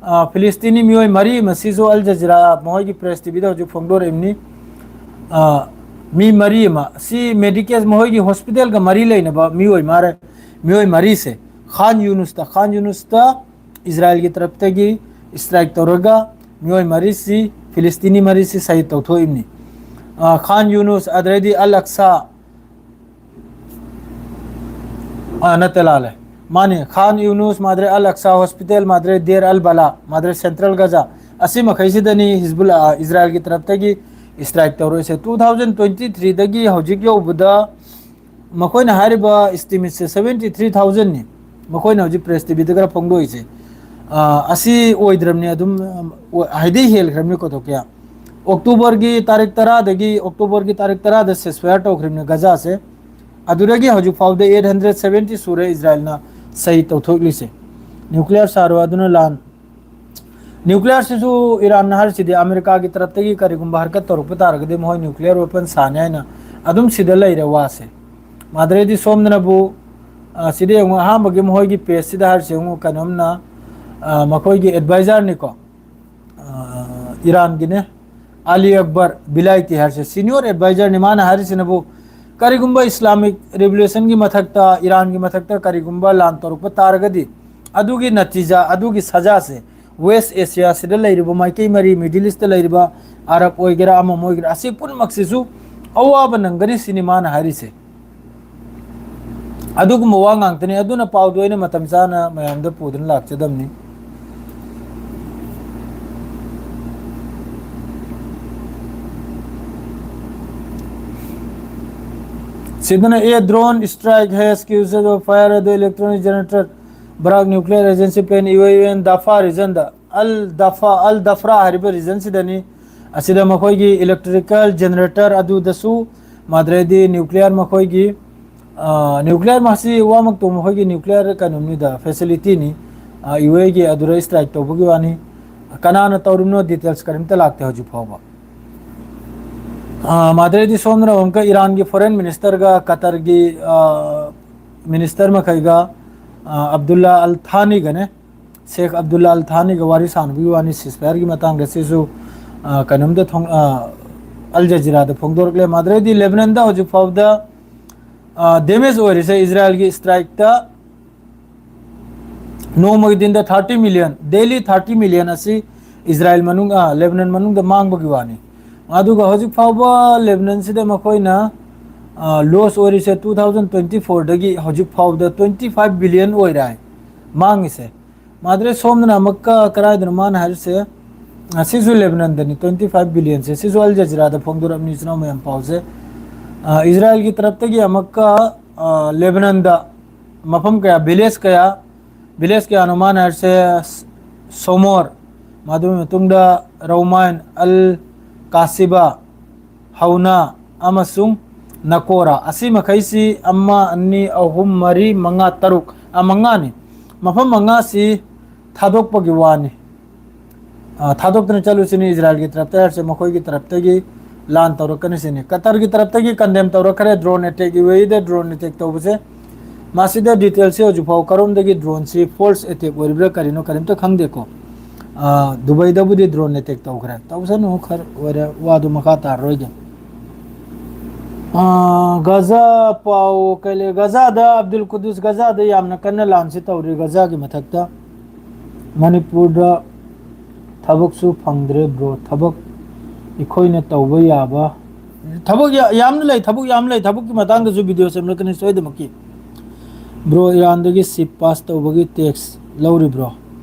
ꯑ, ꯐꯤꯂꯤꯁꯇꯤꯅꯤ ꯃꯤꯑꯣꯏ ꯃꯔꯤ ꯑꯃ, ꯁꯤꯁꯨ ꯑꯜ ꯖꯖꯤꯔꯥ ꯃꯈꯣꯏꯒꯤ press TVꯗ ꯍꯧꯖꯤꯛ ꯐꯣꯡꯗꯣꯔꯛꯏꯕꯅꯤ꯫ ꯑ, ꯃꯤ ꯃꯔꯤ ꯑꯃ, ꯁꯤ medical, ꯃꯈꯣꯏꯒꯤ hospitalꯒ ꯃꯔꯤ ꯂꯩꯅꯕ ꯃꯤꯑꯣꯏ ꯃꯥꯔꯦ-, ꯃꯤꯑꯣꯏ ꯃꯔꯤꯁꯦ, ꯈꯥꯟ ꯌꯨꯅꯨꯁꯇ, ꯈꯥꯟ ꯌꯨꯅꯨꯁꯇ ꯏꯖꯔꯥꯏꯜꯒꯤ ꯇꯔꯞꯇꯒꯤ strike ꯇꯧꯔꯒ ꯃꯤꯑꯣꯏ ꯃꯔꯤꯁꯤ, ꯐꯤꯂꯤꯁꯇꯤꯅꯤ ꯃꯔꯤꯁꯤ ꯁꯍꯤꯗ ꯇꯧꯊꯣꯛꯏꯕꯅꯤ꯫ ꯑ, ꯈꯥꯟ ꯌꯨꯅꯨꯁ, ꯑꯗꯨꯗꯩꯗꯤ ꯑꯜ ꯑꯛꯁꯥ, ꯑ, ꯅꯠꯇꯦ, ꯂꯥꯜꯂꯦ꯫ ꯃꯥꯅꯤ, ꯈꯥꯟ ꯌꯨꯅꯨꯁ, ꯃꯥꯗ꯭ꯔꯦ ꯑꯜ ꯑꯛꯁꯥ hospital, ꯃꯥꯗ꯭ꯔꯦ ꯗꯦꯔ ꯑꯜ ꯕꯂꯥ, ꯃꯥꯗ꯭ꯔꯦ central ꯒꯖꯥ, ꯑꯁꯤ ꯃꯈꯩꯁꯤꯗꯅꯤ ꯍꯤꯖꯕꯨꯜ, ꯑ, ꯏꯖꯔꯥꯏꯜꯒꯤ ꯇꯔꯞꯇꯒꯤ strike ꯇꯧꯔꯛꯏꯁꯦ꯫ Two thousand twenty three ꯗꯒꯤ ꯍꯧꯖꯤꯛ ꯌꯧꯕꯗ ꯃꯈꯣꯏꯅ ꯍꯥꯏꯔꯤꯕ estimate ꯁꯦ seventy three thousand ꯅꯤ꯫ ꯃꯈꯣꯏꯅ ꯍꯧꯖꯤꯛ Press T V ꯗ ꯈꯔ ꯐꯣꯡꯗꯣꯛꯏꯁꯦ꯫ ꯑ, ꯑꯁꯤ ꯑꯣꯏꯗ꯭ꯔꯕꯅꯤ, ꯑꯗꯨꯝ, ꯑ, ꯍꯥꯏꯗꯤ ꯍꯦꯜꯈ꯭ꯔꯕꯅꯤꯀꯣ ꯇꯣꯀꯤꯌꯥ꯫ October ꯒꯤ ꯇꯥꯔꯤꯛ ꯇꯔꯥꯗꯒꯤ, October ꯒꯤ ꯇꯥꯔꯤꯛ ꯇꯔꯥꯗ ceasefire ꯇꯧꯈ꯭ꯔꯤꯕꯅꯤ ꯒꯖꯥꯁꯦ꯫ ꯑꯗꯨꯗꯒꯤ ꯍꯧꯖꯤꯛ ꯐꯥꯎꯗ eight hundred seventy ꯁꯨꯔꯦ ꯏꯖꯔꯥꯏꯜꯅ ꯁꯍꯤꯗ ꯇꯧꯊꯣꯛꯂꯤꯁꯦ꯫ Nuclear ꯁꯥꯔꯣ ꯑꯗꯨꯅ ꯂꯥꯟ꯫ Nuclear ꯁꯤꯁꯨ ꯏꯔꯥꯟꯅ ꯍꯥꯏꯔꯤꯁꯤꯗꯤ ꯑꯃꯦꯔꯤꯀꯥꯒꯤ ꯇꯔꯞꯇꯒꯤ ꯀꯔꯤꯒꯨꯝꯕ ꯍꯔꯀꯠ ꯇꯧꯔꯛꯄ ꯇꯥꯔꯒꯗꯤ ꯃꯈꯣꯏ nuclear weapon ꯁꯥꯅꯤ ꯍꯥꯏꯅ ꯑꯗꯨꯝ ꯁꯤꯗ ꯂꯩꯔꯦ ꯋꯥꯁꯦ꯫ ꯃꯥꯗ꯭ꯔꯦꯗꯤ ꯁꯣꯝꯗꯅꯕꯨ, ꯑ, ꯁꯤꯗ ꯌꯦꯡꯉꯨ, ꯑꯍꯥꯟꯕꯒꯤ ꯃꯈꯣꯏꯒꯤ page ꯁꯤꯗ ꯍꯥꯏꯔꯤꯁꯦ ꯌꯦꯡꯉꯨ, ꯀꯩꯅꯣꯝꯅ, ꯑ, ꯃꯈꯣꯏꯒꯤ advisor ꯅꯤꯀꯣ, ꯑ, ꯏꯔꯥꯟꯒꯤꯅꯦ, ꯑꯂꯤ ꯑꯛꯕꯔ ꯕꯤꯂꯥꯏꯇꯤ ꯍꯥꯏꯔꯤꯁꯦ senior advisor ꯅꯤ꯫ ꯃꯥꯅ ꯍꯥꯏꯔꯤꯁꯤꯅꯕꯨ ꯀꯔꯤꯒꯨꯝꯕ Islamic Revolution ꯒꯤ ꯃꯊꯛꯇ, ꯏꯔꯥꯟꯒꯤ ꯃꯊꯛꯇ ꯀꯔꯤꯒꯨꯝꯕ ꯂꯥꯟ ꯇꯧꯔꯛꯄ ꯇꯥꯔꯒꯗꯤ ꯑꯗꯨꯒꯤ ꯅꯇꯤꯖꯥ, ꯑꯗꯨꯒꯤ ꯁꯖꯥꯁꯦ West Asia ꯁꯤꯗ ꯂꯩꯔꯤꯕ ꯃꯥꯏꯀꯩ ꯃꯔꯤ, Middle East ꯇ ꯂꯩꯔꯤꯕ ꯑꯔꯕ ꯑꯣꯏꯒꯦꯔꯥ, ꯑꯃꯝ ꯑꯣꯏꯒꯦꯔꯥ, ꯑꯁꯤ ꯄꯨꯝꯅꯃꯛꯁꯤꯁꯨ ꯑꯋꯥꯕ ꯅꯪꯒꯅꯤ ꯁꯤꯅꯤ ꯃꯥꯅ ꯍꯥꯏꯔꯤꯁꯦ꯫ ꯑꯗꯨꯒꯨꯝꯕ ꯋꯥ ꯉꯥꯛꯇꯅꯤ꯫ ꯑꯗꯨꯅ ꯄꯥꯎꯗꯣ ꯑꯩꯅ ꯃꯇꯝ ꯆꯥꯅ ꯃꯌꯥꯝꯗ ꯄꯨꯗꯨꯅ ꯂꯥꯛꯆꯗꯕꯅꯤ꯫ ꯁꯤꯗꯅ, "A drone strike has caused a fire at the electronic generator, Barak nuclear agency plant UAE in Dafaa region ꯗ, ꯑꯜ ꯗꯐꯥ, ꯑꯜ ꯗꯐ꯭ꯔꯥ ꯍꯥꯏꯔꯤꯕ region ꯁꯤꯗꯅꯤ꯫ ꯑꯁꯤꯗ ꯃꯈꯣꯏꯒꯤ electrical generator ꯑꯗꯨꯗꯁꯨ ꯃꯥꯗ꯭ꯔꯦꯗꯤ nuclear ꯃꯈꯣꯏꯒꯤ, ꯑ, nuclear ꯃꯁꯤ ꯋꯥꯃꯛꯇꯣ ꯃꯈꯣꯏꯒꯤ nuclear ꯀꯩꯅꯣꯅꯤꯗ, facility ꯅꯤ꯫ ꯑ, UAE ꯒꯤ ꯑꯗꯨꯗ strike ꯇꯧꯕꯒꯤ ꯋꯥꯅꯤ꯫ ꯀꯅꯥꯅ ꯇꯧꯔꯤꯕꯅꯣ details ꯀꯔꯤꯝꯇ ꯂꯥꯛꯇꯦ ꯍꯧꯖꯤꯛ ꯐꯥꯎꯕ꯫ ꯑ, ꯃꯥꯗ꯭ꯔꯦꯗꯤ ꯁꯣꯝꯗꯅ ꯑꯃꯨꯛꯀ ꯏꯔꯥꯟꯒꯤ foreign minister ꯒ ꯀꯇꯔꯒꯤ, ꯑ, minister ꯃꯈꯩꯒ, ꯑ, ꯑꯕꯗꯨꯜꯂꯥ ꯑꯜ ꯊꯥꯅꯤꯒꯅꯦ, ꯁꯦꯈ ꯑꯕꯗꯨꯜꯂꯥ ꯑꯜ ꯊꯥꯅꯤꯒ ꯋꯥꯔꯤ ꯁꯥꯟꯅꯕꯒꯤ ꯋꯥꯅꯤ ceasefire ꯒꯤ ꯃꯇꯥꯡꯗ꯫ ꯁꯤꯁꯨ, ꯑ, ꯀꯩꯅꯣꯝꯗ ꯊꯣꯡ-, ꯑ, ꯑꯜ ꯖꯖꯤꯔꯥꯗ ꯐꯣꯡꯗꯣꯔꯛꯂꯦ꯫ ꯃꯥꯗ꯭ꯔꯦꯗꯤ ꯂꯦꯕꯅꯟꯗ ꯍꯧꯖꯤꯛ ꯐꯥꯎꯕꯗ, ꯑ, damage ꯑꯣꯏꯔꯤꯁꯦ ꯏꯖꯔꯥꯏꯜꯒꯤ strike ꯇ ꯅꯣꯡꯃꯒꯤ ꯗꯤꯟꯗ thirty million, daily thirty million ꯑꯁꯤ ꯏꯖꯔꯥꯏꯜ ꯃꯅꯨꯡ, ꯑ, ꯂꯦꯕꯅꯟ ꯃꯅꯨꯡꯗ ꯃꯥꯡꯕꯒꯤ ꯋꯥꯅꯤ꯫ ꯑꯗꯨꯒ ꯍꯧꯖꯤꯛ ꯐꯥꯎꯕ ꯂꯦꯕꯅꯟꯁꯤꯗ ꯃꯈꯣꯏꯅ, ꯑ, loss ꯑꯣꯏꯔꯤꯁꯦ two thousand twenty four ꯗꯒꯤ ꯍꯧꯖꯤꯛ ꯐꯥꯎꯕꯗ twenty five billion ꯑꯣꯏꯔꯦ ꯍꯥꯏ ꯃꯥꯡꯉꯤꯁꯦ꯫ ꯃꯥꯗ꯭ꯔꯦ ꯁꯣꯝꯗꯅ ꯑꯃꯨꯛꯀ ꯀꯔꯥꯏꯗꯅꯣ ꯃꯥꯅ ꯍꯥꯏꯔꯤꯁꯦ? ꯑꯁꯤꯁꯨ ꯂꯦꯕꯅꯟꯗꯅꯤ, twenty five billion ꯁꯦ꯫ ꯁꯤꯁꯨ ꯑꯜ ꯖꯖꯤꯔꯥꯗ ꯐꯣꯡꯗꯣꯔꯛꯑꯕꯅꯤ, ꯏꯆꯤꯟ ꯏꯅꯥꯎ ꯃꯌꯥꯝ, ꯄꯥꯎꯁꯦ꯫ ꯑ, ꯏꯖꯔꯥꯏꯜꯒꯤ ꯇꯔꯞꯇꯒꯤ ꯑꯃꯨꯛꯀ, ꯑ, ꯂꯦꯕꯅꯟꯗ ꯃꯐꯝ ꯀꯌꯥ, village ꯀꯌꯥ, village ꯀꯌꯥꯅꯣ ꯃꯥꯅ ꯍꯥꯏꯔꯤꯁꯦ? ꯁꯣꯃꯣꯔ, ꯃꯗꯨꯒꯤ ꯃꯇꯨꯡꯗ ꯔꯧꯃꯥꯏꯟ, ꯑꯜ ꯀꯥꯁꯤꯕꯥ, ꯍꯧꯅꯥ ꯑꯃꯁꯨꯡ ꯅꯀꯣꯔꯥ꯫ ꯑꯁꯤ ꯃꯈꯩꯁꯤ ꯑꯃ, ꯑꯅꯤ, ꯑꯍꯨꯝ, ꯃꯔꯤ, ꯃꯉꯥ, ꯇꯔꯨꯛ, ꯑ, ꯃꯉꯥꯅꯤ꯫ ꯃꯐꯝ ꯃꯉꯥꯁꯤ ꯊꯥꯗꯣꯛꯄꯒꯤ ꯋꯥꯅꯤ꯫ ꯑ, ꯊꯥꯗꯣꯛꯇꯅ ꯆꯠꯂꯨꯁꯤꯅꯤ꯫ ꯏꯖꯔꯥꯏꯜꯒꯤ ꯇꯔꯞꯇ ꯍꯥꯏꯔꯁꯦ, ꯃꯈꯣꯏꯒꯤ ꯇꯔꯞꯇꯒꯤ ꯂꯥꯟ ꯇꯧꯔꯛꯀꯅꯤ ꯁꯤꯅꯤ꯫ ꯀꯇꯔꯒꯤ ꯇꯔꯞꯇꯒꯤ condemn ꯇꯧꯔꯛꯈ꯭ꯔꯦ, drone attack, ꯌꯨ ꯑꯦ ꯏꯗ drone attack ꯇꯧꯕꯁꯦ꯫ ꯃꯁꯤꯗ details ꯁꯦ ꯍꯧꯖꯤꯛ ꯐꯥꯎ ꯀꯔꯣꯝꯗꯒꯤ drone ꯁꯤ false attack ꯑꯣꯏꯔꯤꯕ꯭ꯔꯥ ꯀꯔꯤꯅꯣ ꯀꯔꯤꯝꯇ ꯈꯪꯗꯦꯀꯣ꯫ ꯑ, ꯗꯨꯕꯩꯗꯕꯨꯗꯤ drone attack ꯇꯧꯈ꯭ꯔꯦ꯫ ꯇꯧꯁꯅꯨ, ꯈꯔ ꯑꯣꯏꯔꯦ, ꯋꯥꯗꯨ ꯃꯈꯥ ꯇꯥꯔꯔꯣꯏꯒꯦ꯫ ꯑ, ꯒꯖꯥ ꯄꯥꯎ ꯀꯩ ꯂꯩ? ꯒꯖꯥꯗ, ꯑꯕꯗꯨꯜ ꯀꯨꯗꯨꯁ, ꯒꯖꯥꯗ ꯌꯥꯝꯅ ꯀꯟꯅ ꯂꯥꯟꯁꯤ ꯇꯧꯔꯤ꯫ ꯒꯖꯥꯒꯤ ꯃꯊꯛꯇ ꯃꯅꯤꯄꯨꯔꯗ ꯊꯕꯛꯁꯨ ꯐꯪꯗ꯭ꯔꯦ, bro꯫ ꯊꯕꯛ ꯑꯩꯈꯣꯏꯅ ꯇꯧꯕ ꯌꯥꯕ ꯊꯕꯛ ꯌꯥ-, ꯌꯥꯝꯅ ꯂꯩ, ꯊꯕꯛ ꯌꯥꯝꯅ ꯂꯩ꯫ ꯊꯕꯛꯀꯤ ꯃꯇꯥꯡꯗꯁꯨ video ꯁꯦꯝꯂꯛꯀꯅꯤ ꯁꯣꯏꯗꯃꯛꯀꯤ꯫ Bro, ꯏꯔꯥꯟꯗꯒꯤ ship pass ꯇꯧꯕꯒꯤ tax ꯂꯧꯔꯤꯕ꯭ꯔꯣ?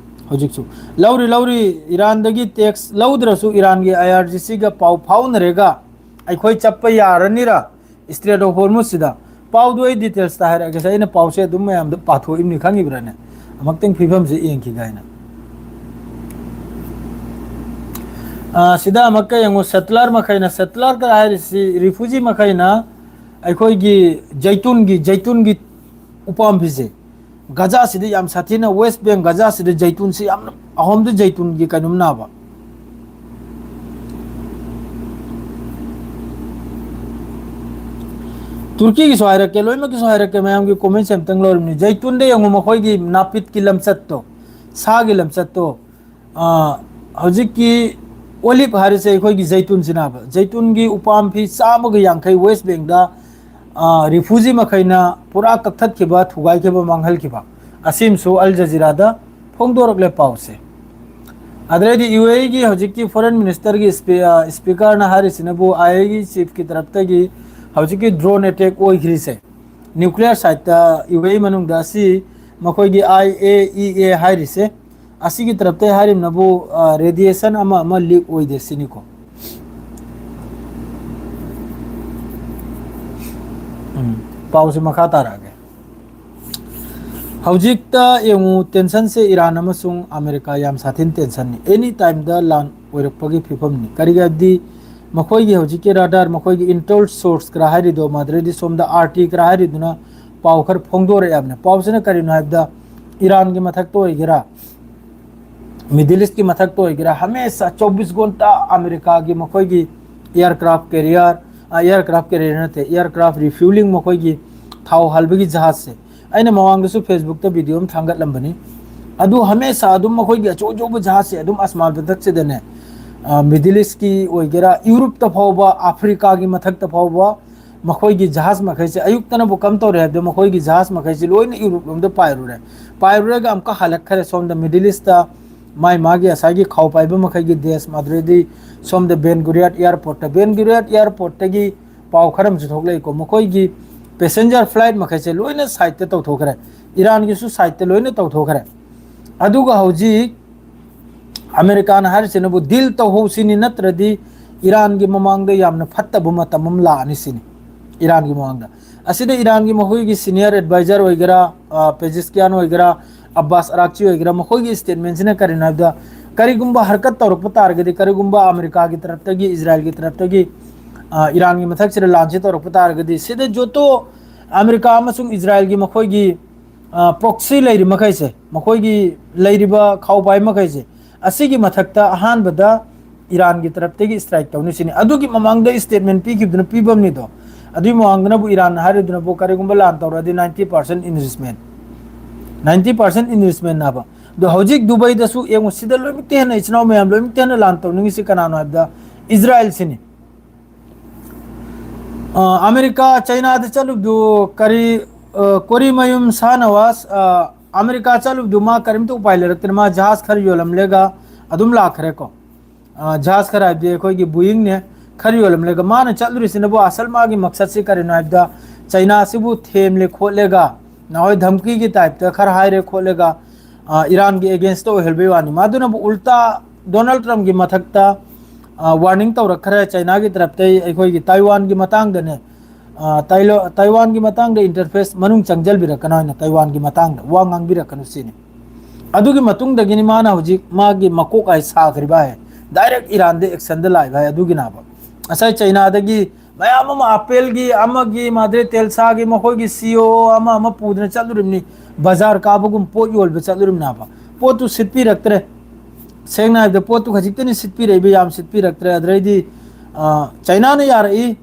ꯍꯧꯖꯤꯛꯁꯨ ꯂꯧꯔꯤ, ꯂꯧꯔꯤ꯫ ꯏꯔꯥꯟꯗꯒꯤ tax ꯂꯧꯗ꯭ꯔꯁꯨ ꯏꯔꯥꯟꯒꯤ ꯑꯥꯏ ꯑꯥꯔ ꯖꯤ ꯁꯤꯒ ꯄꯥꯎ ꯐꯥꯎꯅꯔꯒ ꯑꯩꯈꯣꯏ ꯆꯠꯄ ꯌꯥꯔꯅꯤꯔ Strait of Hormuz ꯁꯤꯗ? ꯄꯥꯎꯗꯨ ꯑꯩ details ꯇ ꯍꯥꯏꯔꯛꯑꯒꯦꯁꯦ꯫ ꯑꯩꯅ ꯄꯥꯎꯁꯦ ꯑꯗꯨꯝ ꯃꯌꯥꯝꯗ ꯄꯥꯊꯣꯛꯏꯕꯅꯤ, ꯈꯪꯉꯤꯕ꯭ꯔꯥꯅꯦ? ꯑꯃꯨꯛꯇꯪ ꯐꯤꯕꯝꯁꯦ ꯌꯦꯡꯈꯤꯒꯦ ꯍꯥꯏꯅ꯫ ꯑꯥ, ꯁꯤꯗ ꯑꯃꯨꯛꯀ ꯌꯦꯡꯉꯨ, settler ꯃꯈꯩꯅ, settler ꯀ ꯍꯥꯏꯔꯤꯁꯤ refugee ꯃꯈꯩꯅ ꯑꯩꯈꯣꯏꯒꯤ ꯖꯩꯇꯨꯟꯒꯤ, ꯖꯩꯇꯨꯟꯒꯤ ꯎꯄꯥꯝꯕꯤꯁꯦ, ꯒꯖꯥꯁꯤꯗ ꯌꯥꯝ ꯁꯥꯊꯤꯅ, West Bank ꯒꯖꯥꯁꯤꯗ ꯖꯩꯇꯨꯟꯁꯤ ꯌꯥꯝꯅ, ꯑꯍꯣꯝꯗ ꯖꯩꯇꯨꯟꯒꯤ ꯀꯩꯅꯣꯝ ꯅꯥꯕ꯫ ꯇꯨꯔꯀꯤꯒꯤꯁꯨ ꯍꯥꯏꯔꯛꯀꯦ, ꯂꯣꯏꯅꯃꯛꯀꯤꯁꯨ ꯍꯥꯏꯔꯛꯀꯦ, ꯃꯌꯥꯝꯒꯤ comment ꯁꯦ ꯑꯝꯇꯪ ꯂꯧꯔꯤꯕꯅꯤ꯫ ꯖꯩꯇꯨꯟꯗ ꯌꯦꯡꯉꯨ, ꯃꯈꯣꯏꯒꯤ ꯅꯥꯄꯤꯠꯀꯤ ꯂꯝꯆꯠꯇꯣ, ꯁꯥꯒꯤ ꯂꯝꯆꯠꯇꯣ, ꯑꯥ, ꯍꯧꯖꯤꯛꯀꯤ olive ꯍꯥꯏꯔꯤꯁꯦ ꯑꯩꯈꯣꯏꯒꯤ ꯖꯩꯇꯨꯟꯁꯤꯅꯦꯕ꯫ ꯖꯩꯇꯨꯟꯒꯤ ꯎꯄꯥꯝꯕꯤ ꯆꯥꯝꯃꯒ ꯌꯥꯡꯈꯩ West Bank ꯗ, ꯑꯥ, refugee ꯃꯈꯩꯅ ꯄꯨꯔꯥ ꯀꯛꯊꯠꯈꯤꯕ, ꯊꯨꯒꯥꯏꯈꯤꯕ, ꯃꯥꯡꯍꯟꯈꯤꯕ꯫ ꯑꯁꯤꯃꯁꯨ ꯑꯜ ꯖꯖꯤꯔꯥꯗ ꯐꯣꯡꯗꯣꯔꯛꯂꯦ ꯄꯥꯎꯁꯦ꯫ ꯑꯗꯨꯗꯩꯗꯤ ꯌꯨ ꯑꯦ ꯏ ꯒꯤ ꯍꯧꯖꯤꯛꯀꯤ foreign minister ꯒꯤ ꯏꯁꯄꯤ-, ꯑꯥ, speaker ꯅ ꯍꯥꯏꯔꯤꯁꯤꯅꯕꯨ ꯑꯥꯏ ꯑꯦ ꯏ ꯒꯤ chief ꯀꯤ ꯇꯔꯞꯇꯒꯤ ꯍꯧꯖꯤꯛꯀꯤ drone attack ꯑꯣꯏꯈ꯭ꯔꯤꯁꯦ, nuclear site ꯇ ꯌꯨ ꯑꯦ ꯏ ꯃꯅꯨꯡꯗ ꯑꯁꯤ ꯃꯈꯣꯏꯒꯤ ꯑꯥꯏ ꯑꯦ ꯏ ꯑꯦ ꯍꯥꯏꯔꯤꯁꯦ, ꯑꯁꯤꯒꯤ ꯇꯔꯞꯇ ꯍꯥꯏꯔꯤꯕꯅꯕꯨ, ꯑ, radiation ꯑꯃ ꯑꯃ leak ꯑꯣꯏꯗꯦ ꯁꯤꯅꯤꯀꯣ꯫ ꯎꯝ, ꯄꯥꯎꯁꯦ ꯃꯈꯥ ꯇꯥꯔꯛꯑꯒꯦ꯫ ꯍꯧꯖꯤꯛꯇ ꯌꯦꯡꯉꯨ, tensionꯁꯦ ꯏꯔꯥꯟ ꯑꯃꯁꯨꯡ ꯑꯃꯦꯔꯤꯀꯥ ꯌꯥꯝ ꯁꯥꯊꯤꯅ tensionꯅꯤ꯫ Any timeꯗ ꯂꯥꯟ ꯑꯣꯏꯔꯛꯄꯒꯤ ꯐꯤꯕꯝꯅꯤ꯫ ꯀꯔꯤꯒꯤ ꯍꯥꯏꯕꯗꯤ ꯃꯈꯣꯏꯒꯤ ꯍꯧꯖꯤꯛꯀꯤ radar, ꯃꯈꯣꯏꯒꯤ intel source ꯈꯔ ꯍꯥꯏꯔꯤꯗꯣ, ꯃꯗꯨꯗꯩꯗꯤ ꯁꯣꯝꯗ RT ꯈꯔ ꯍꯥꯏꯔꯤꯗꯨꯅ ꯄꯥꯎ ꯈꯔ ꯐꯣꯡꯗꯣꯔꯛꯑꯕꯅꯦ꯫ ꯄꯥꯎꯁꯤꯅ ꯀꯔꯤꯅꯣ ꯍꯥꯏꯕꯗ, ꯏꯔꯥꯟꯒꯤ ꯃꯊꯛꯇ ꯑꯣꯏꯒꯦꯔꯥ, Middle Eastꯀꯤ ꯃꯊꯛꯇ ꯑꯣꯏꯒꯦꯔꯥ, ꯍꯃꯦꯁꯥ ꯆꯧꯕꯤꯁ ꯘꯟꯇꯥ ꯑꯃꯦꯔꯤꯀꯥꯒꯤ ꯃꯈꯣꯏꯒꯤ aircraft carrier, ꯑ, aircraft carrier ꯅꯠꯇꯦ, aircraft refueling, ꯃꯈꯣꯏꯒꯤ ꯊꯥꯎ ꯍꯥꯜꯕꯒꯤ ꯖꯍꯥꯖꯁꯦ, ꯑꯩꯅ ꯃꯃꯥꯡꯗꯁꯨ Facebookꯇ video ꯑꯃ ꯊꯥꯡꯒꯠꯂꯝꯕꯅꯤ꯫ ꯑꯗꯨ ꯍꯃꯦꯁꯥ ꯑꯗꯨꯝ ꯃꯈꯣꯏꯒꯤ ꯑꯆꯧ ꯑꯆꯧꯕ ꯖꯍꯥꯖꯁꯦ ꯑꯗꯨꯝ ꯑꯁꯃꯥꯟ ꯄꯊꯛꯁꯤꯗꯅꯦ, ꯑ, Middle Eastꯀꯤ ꯑꯣꯏꯒꯦꯔꯥ, ꯌꯨꯔꯣꯞꯇ ꯐꯥꯎꯕ, ꯑꯐ꯭ꯔꯤꯀꯥꯒꯤ ꯃꯊꯛꯇ ꯐꯥꯎꯕ ꯃꯈꯣꯏꯒꯤ ꯖꯍꯥꯖ ꯃꯈꯩꯁꯦ, ꯑꯌꯨꯛꯇꯅꯕꯨ ꯀꯝ ꯇꯧꯔꯦ ꯍꯥꯏꯕꯗ, ꯃꯈꯣꯏꯒꯤ ꯖꯍꯥꯖ ꯃꯈꯩꯁꯦ ꯂꯣꯏꯅ ꯌꯨꯔꯣꯞ ꯂꯣꯝꯗ ꯄꯥꯏꯔꯨꯔꯦ꯫ ꯄꯥꯏꯔꯨꯔꯒ ꯑꯃꯨꯛꯀ ꯍꯜꯂꯛꯈ꯭ꯔꯦ ꯁꯣꯝꯗ Middle Eastꯇ, ꯃꯥꯏ ꯃꯥꯒꯤ ꯉꯁꯥꯏꯒꯤ ꯈꯥꯎ ꯄꯥꯏꯕ ꯃꯈꯩꯒꯤ ꯗꯦꯁ, ꯑꯗꯨꯗꯩꯗꯤ ꯁꯣꯝꯗ Ben Gurion airportꯇ, Ben Gurion airportꯇꯒꯤ ꯄꯥꯎ ꯈꯔ ꯑꯃꯁꯨ ꯊꯣꯛꯂꯛꯏꯀꯣ, ꯃꯈꯣꯏꯒꯤ passenger flight ꯃꯈꯩꯁꯦ ꯂꯣꯏꯅ sideꯇ ꯇꯧꯊꯣꯛꯈ꯭ꯔꯦ, ꯏꯔꯥꯟꯒꯤꯁꯨ sideꯇ ꯂꯣꯏꯅ ꯇꯧꯊꯣꯛꯈ꯭ꯔꯦ꯫ ꯑꯗꯨꯒ ꯍꯧꯖꯤꯛ ꯑꯃꯦꯔꯤꯀꯥꯅ ꯍꯥꯏꯔꯤꯁꯤꯅꯕꯨ deal ꯇꯧꯍꯧꯁꯤꯅꯤ, ꯅꯠꯇ꯭ꯔꯗꯤ ꯏꯔꯥꯟꯒꯤ ꯃꯃꯥꯡꯗ ꯌꯥꯝꯅ ꯐꯠꯇꯕ ꯃꯇꯝ ꯑꯃ ꯂꯥꯛꯑꯅꯤ ꯁꯤꯅꯤ꯫ ꯏꯔꯥꯟꯒꯤ ꯃꯃꯥꯡꯗ, ꯑꯁꯤꯗ ꯏꯔꯥꯟꯒꯤ ꯃꯈꯣꯏꯒꯤ senior advisor ꯑꯣꯏꯒꯦꯔꯥ, ꯑ, ꯄꯦꯖꯤꯁꯀꯤꯌꯥꯟ ꯑꯣꯏꯒꯦꯔꯥ, ꯑꯕꯥꯁ ꯑꯔꯥꯛꯆꯤ ꯑꯣꯏꯒꯦꯔꯥ, ꯃꯈꯣꯏꯒꯤ statementꯁꯤꯅ ꯀꯔꯤꯅꯣ ꯍꯥꯏꯕꯗ, ꯀꯔꯤꯒꯨꯝꯕ ꯍꯔꯀꯠ ꯇꯧꯔꯛꯄ ꯇꯥꯔꯒꯗꯤ, ꯀꯔꯤꯒꯨꯝꯕ ꯑꯃꯦꯔꯤꯀꯥꯒꯤ ꯇꯔꯞꯇꯒꯤ, ꯏꯖꯔꯥꯏꯜꯒꯤ ꯇꯔꯞꯇꯒꯤ, ꯑ, ꯏꯔꯥꯟꯒꯤ ꯃꯊꯛꯁꯤꯗ ꯂꯥꯟꯁꯤ ꯇꯧꯔꯛꯄ ꯇꯥꯔꯒꯗꯤ, ꯁꯤꯗ ꯖꯣꯇꯣ ꯑꯃꯦꯔꯤꯀꯥ ꯑꯃꯁꯨꯡ ꯏꯖꯔꯥꯏꯜꯒꯤ ꯃꯈꯣꯏꯒꯤ, ꯑ, proxy ꯂꯩꯔꯤ ꯃꯈꯩꯁꯦ, ꯃꯈꯣꯏꯒꯤ ꯂꯩꯔꯤꯕ ꯈꯥꯎ ꯄꯥꯏ ꯃꯈꯩꯁꯦ, ꯑꯁꯤꯒꯤ ꯃꯊꯛꯇ ꯑꯍꯥꯟꯕꯗ ꯏꯔꯥꯟꯒꯤ ꯇꯔꯞꯇꯒꯤ strike ꯇꯧꯅꯤ ꯁꯤꯅꯤ꯫ ꯑꯗꯨꯒꯤ ꯃꯃꯥꯡꯗ statement ꯄꯤꯈꯤꯕꯗꯨꯅ ꯄꯤꯕꯝꯅꯤꯗꯣ꯫ ꯑꯗꯨꯒꯤ ꯃꯃꯥꯡꯗꯅꯕꯨ ꯏꯔꯥꯟꯅ ꯍꯥꯏꯔꯤꯗꯨꯅꯕꯨ ꯀꯔꯤꯒꯨꯝꯕ ꯂꯥꯟ ꯇꯧꯔꯗꯤ ninety percent enrichment, ninety percent enrichment ꯍꯥꯏꯕ꯫ ꯑꯗꯣ ꯍꯧꯖꯤꯛ ꯗꯨꯕꯩꯗꯁꯨ ꯌꯦꯡꯉꯨ, ꯁꯤꯗ ꯂꯣꯏꯅꯃꯛꯇꯤ ꯍꯦꯟꯅ, ꯏꯆꯤꯟ ꯏꯅꯥꯎ ꯃꯌꯥꯝ, ꯂꯣꯏꯅꯃꯛꯇꯤ ꯍꯦꯟꯅ ꯂꯥꯟ ꯇꯧꯅꯤꯡꯉꯤꯁꯤ ꯀꯅꯥꯅꯣ ꯍꯥꯏꯕꯗ, ꯏꯖꯔꯥꯏꯜꯁꯤꯅꯤ꯫ ꯑ, ꯑꯃꯦꯔꯤꯀꯥ ꯆꯩꯅꯥꯗ ꯆꯠꯂꯨꯕꯗꯨ ꯀꯔꯤ, ꯑ, ꯀꯣꯔꯤꯃꯌꯨꯝ ꯁꯥꯍꯅꯋꯥꯖ, ꯑ, ꯑꯃꯦꯔꯤꯀꯥ ꯆꯠꯂꯨꯕꯗꯨ ꯃꯥ ꯀꯔꯤꯝꯇ ꯎꯄꯥꯏ ꯂꯩꯔꯛꯇꯅ ꯃꯥ ꯖꯍꯥꯖ ꯈꯔ ꯌꯣꯜꯂꯝꯂꯦꯒ ꯑꯗꯨꯝ ꯂꯥꯛꯈ꯭ꯔꯦꯀꯣ꯫ ꯑ, ꯖꯍꯥꯖ ꯈꯔ ꯍꯥꯏꯕꯗꯤ ꯑꯩꯈꯣꯏꯒꯤ ꯕꯣꯌꯤꯡꯅꯦ, ꯈꯔ ꯌꯣꯜꯂꯝꯂꯦꯒ꯫ ꯃꯥꯅ ꯆꯠꯂꯨꯔꯤꯁꯤꯅꯕꯨ ꯑꯁꯜ ꯃꯥꯒꯤ ꯃꯛꯁꯠꯁꯤ ꯀꯔꯤꯅꯣ ꯍꯥꯏꯕꯗ, ꯆꯩꯅꯥꯁꯤꯕꯨ ꯊꯦꯝꯂꯦ ꯈꯣꯠꯂꯦꯒ, ꯅꯍꯣꯏ ꯙꯝꯀꯤꯒꯤ typeꯇ ꯈꯔ ꯍꯥꯏꯔꯦ ꯈꯣꯠꯂꯦꯒ, ꯑ, ꯏꯔꯥꯟꯒꯤ against ꯑꯣꯏꯍꯜꯕꯩ ꯋꯥꯅꯤ꯫ ꯃꯗꯨꯅꯕꯨ ꯎꯜꯇꯥ ꯗꯣꯅꯥꯜꯗ ꯇ꯭ꯔꯝꯞꯀꯤ ꯃꯊꯛꯇ, ꯑ, warning ꯇꯧꯔꯛꯈ꯭ꯔꯦ ꯆꯩꯅꯥꯒꯤ ꯇꯔꯞꯇꯩ꯫ ꯑꯩꯈꯣꯏꯒꯤ ꯇꯥꯏꯋꯥꯟꯒꯤ ꯃꯇꯥꯡꯗꯅꯦ, ꯑ, ꯇꯥꯏꯂꯣ-, ꯇꯥꯏꯋꯥꯟꯒꯤ ꯃꯇꯥꯡꯗ interface ꯃꯅꯨꯡ ꯆꯪꯁꯤꯜꯕꯤꯔꯛꯀꯅꯣ ꯍꯥꯏꯅ, ꯇꯥꯏꯋꯥꯟꯒꯤ ꯃꯇꯥꯡꯗ ꯋꯥ ꯉꯥꯡꯕꯤꯔꯛꯀꯅꯨ ꯁꯤꯅꯤ꯫ ꯑꯗꯨꯒꯤ ꯃꯇꯨꯡꯗꯒꯤꯅꯤ ꯃꯥꯅ ꯍꯧꯖꯤꯛ ꯃꯥꯒꯤ ꯃꯀꯣꯛ ꯍꯥꯏ ꯁꯥꯈ꯭ꯔꯤꯕ ꯍꯥꯏ꯫ Direct ꯏꯔꯥꯟꯗ actionꯗ ꯂꯥꯛꯏꯕ ꯍꯥꯏ꯫ ꯑꯗꯨꯒꯤꯅꯕ ꯉꯁꯥꯏ ꯆꯩꯅꯥꯗꯒꯤ ꯃꯌꯥꯝ ꯑꯃ Appleꯒꯤ, ꯑꯃꯒꯤ, ꯃꯥꯗ꯭ꯔꯦ ꯇꯦꯜꯁꯥꯒꯤ, ꯃꯈꯣꯏꯒꯤ CEO ꯑꯃ ꯑꯃ ꯄꯨꯗꯅ ꯆꯠꯂꯨꯔꯤꯕꯅꯤ, ꯕꯖꯥꯔ ꯀꯥꯕꯒꯨꯝ ꯄꯣꯠ ꯌꯣꯟꯕ ꯆꯠꯂꯨꯔꯤꯕꯅꯦꯕ꯫ ꯄꯣꯠꯇꯨ ꯁꯤꯠꯄꯤꯔꯛꯇ꯭ꯔꯦ꯫ ꯁꯦꯡꯅ ꯍꯥꯏꯕꯗ ꯄꯣꯠꯇꯨ ꯈꯖꯤꯛꯇꯅꯤ ꯁꯤꯠꯄꯤꯔꯛꯏꯕ, ꯌꯥꯝ ꯁꯤꯠꯄꯤꯔꯛꯇ꯭ꯔꯦ꯫ ꯑꯗꯨꯗꯩꯗꯤ, ꯑ, ꯆꯩꯅꯥꯅ ꯌꯥꯔꯛꯏ,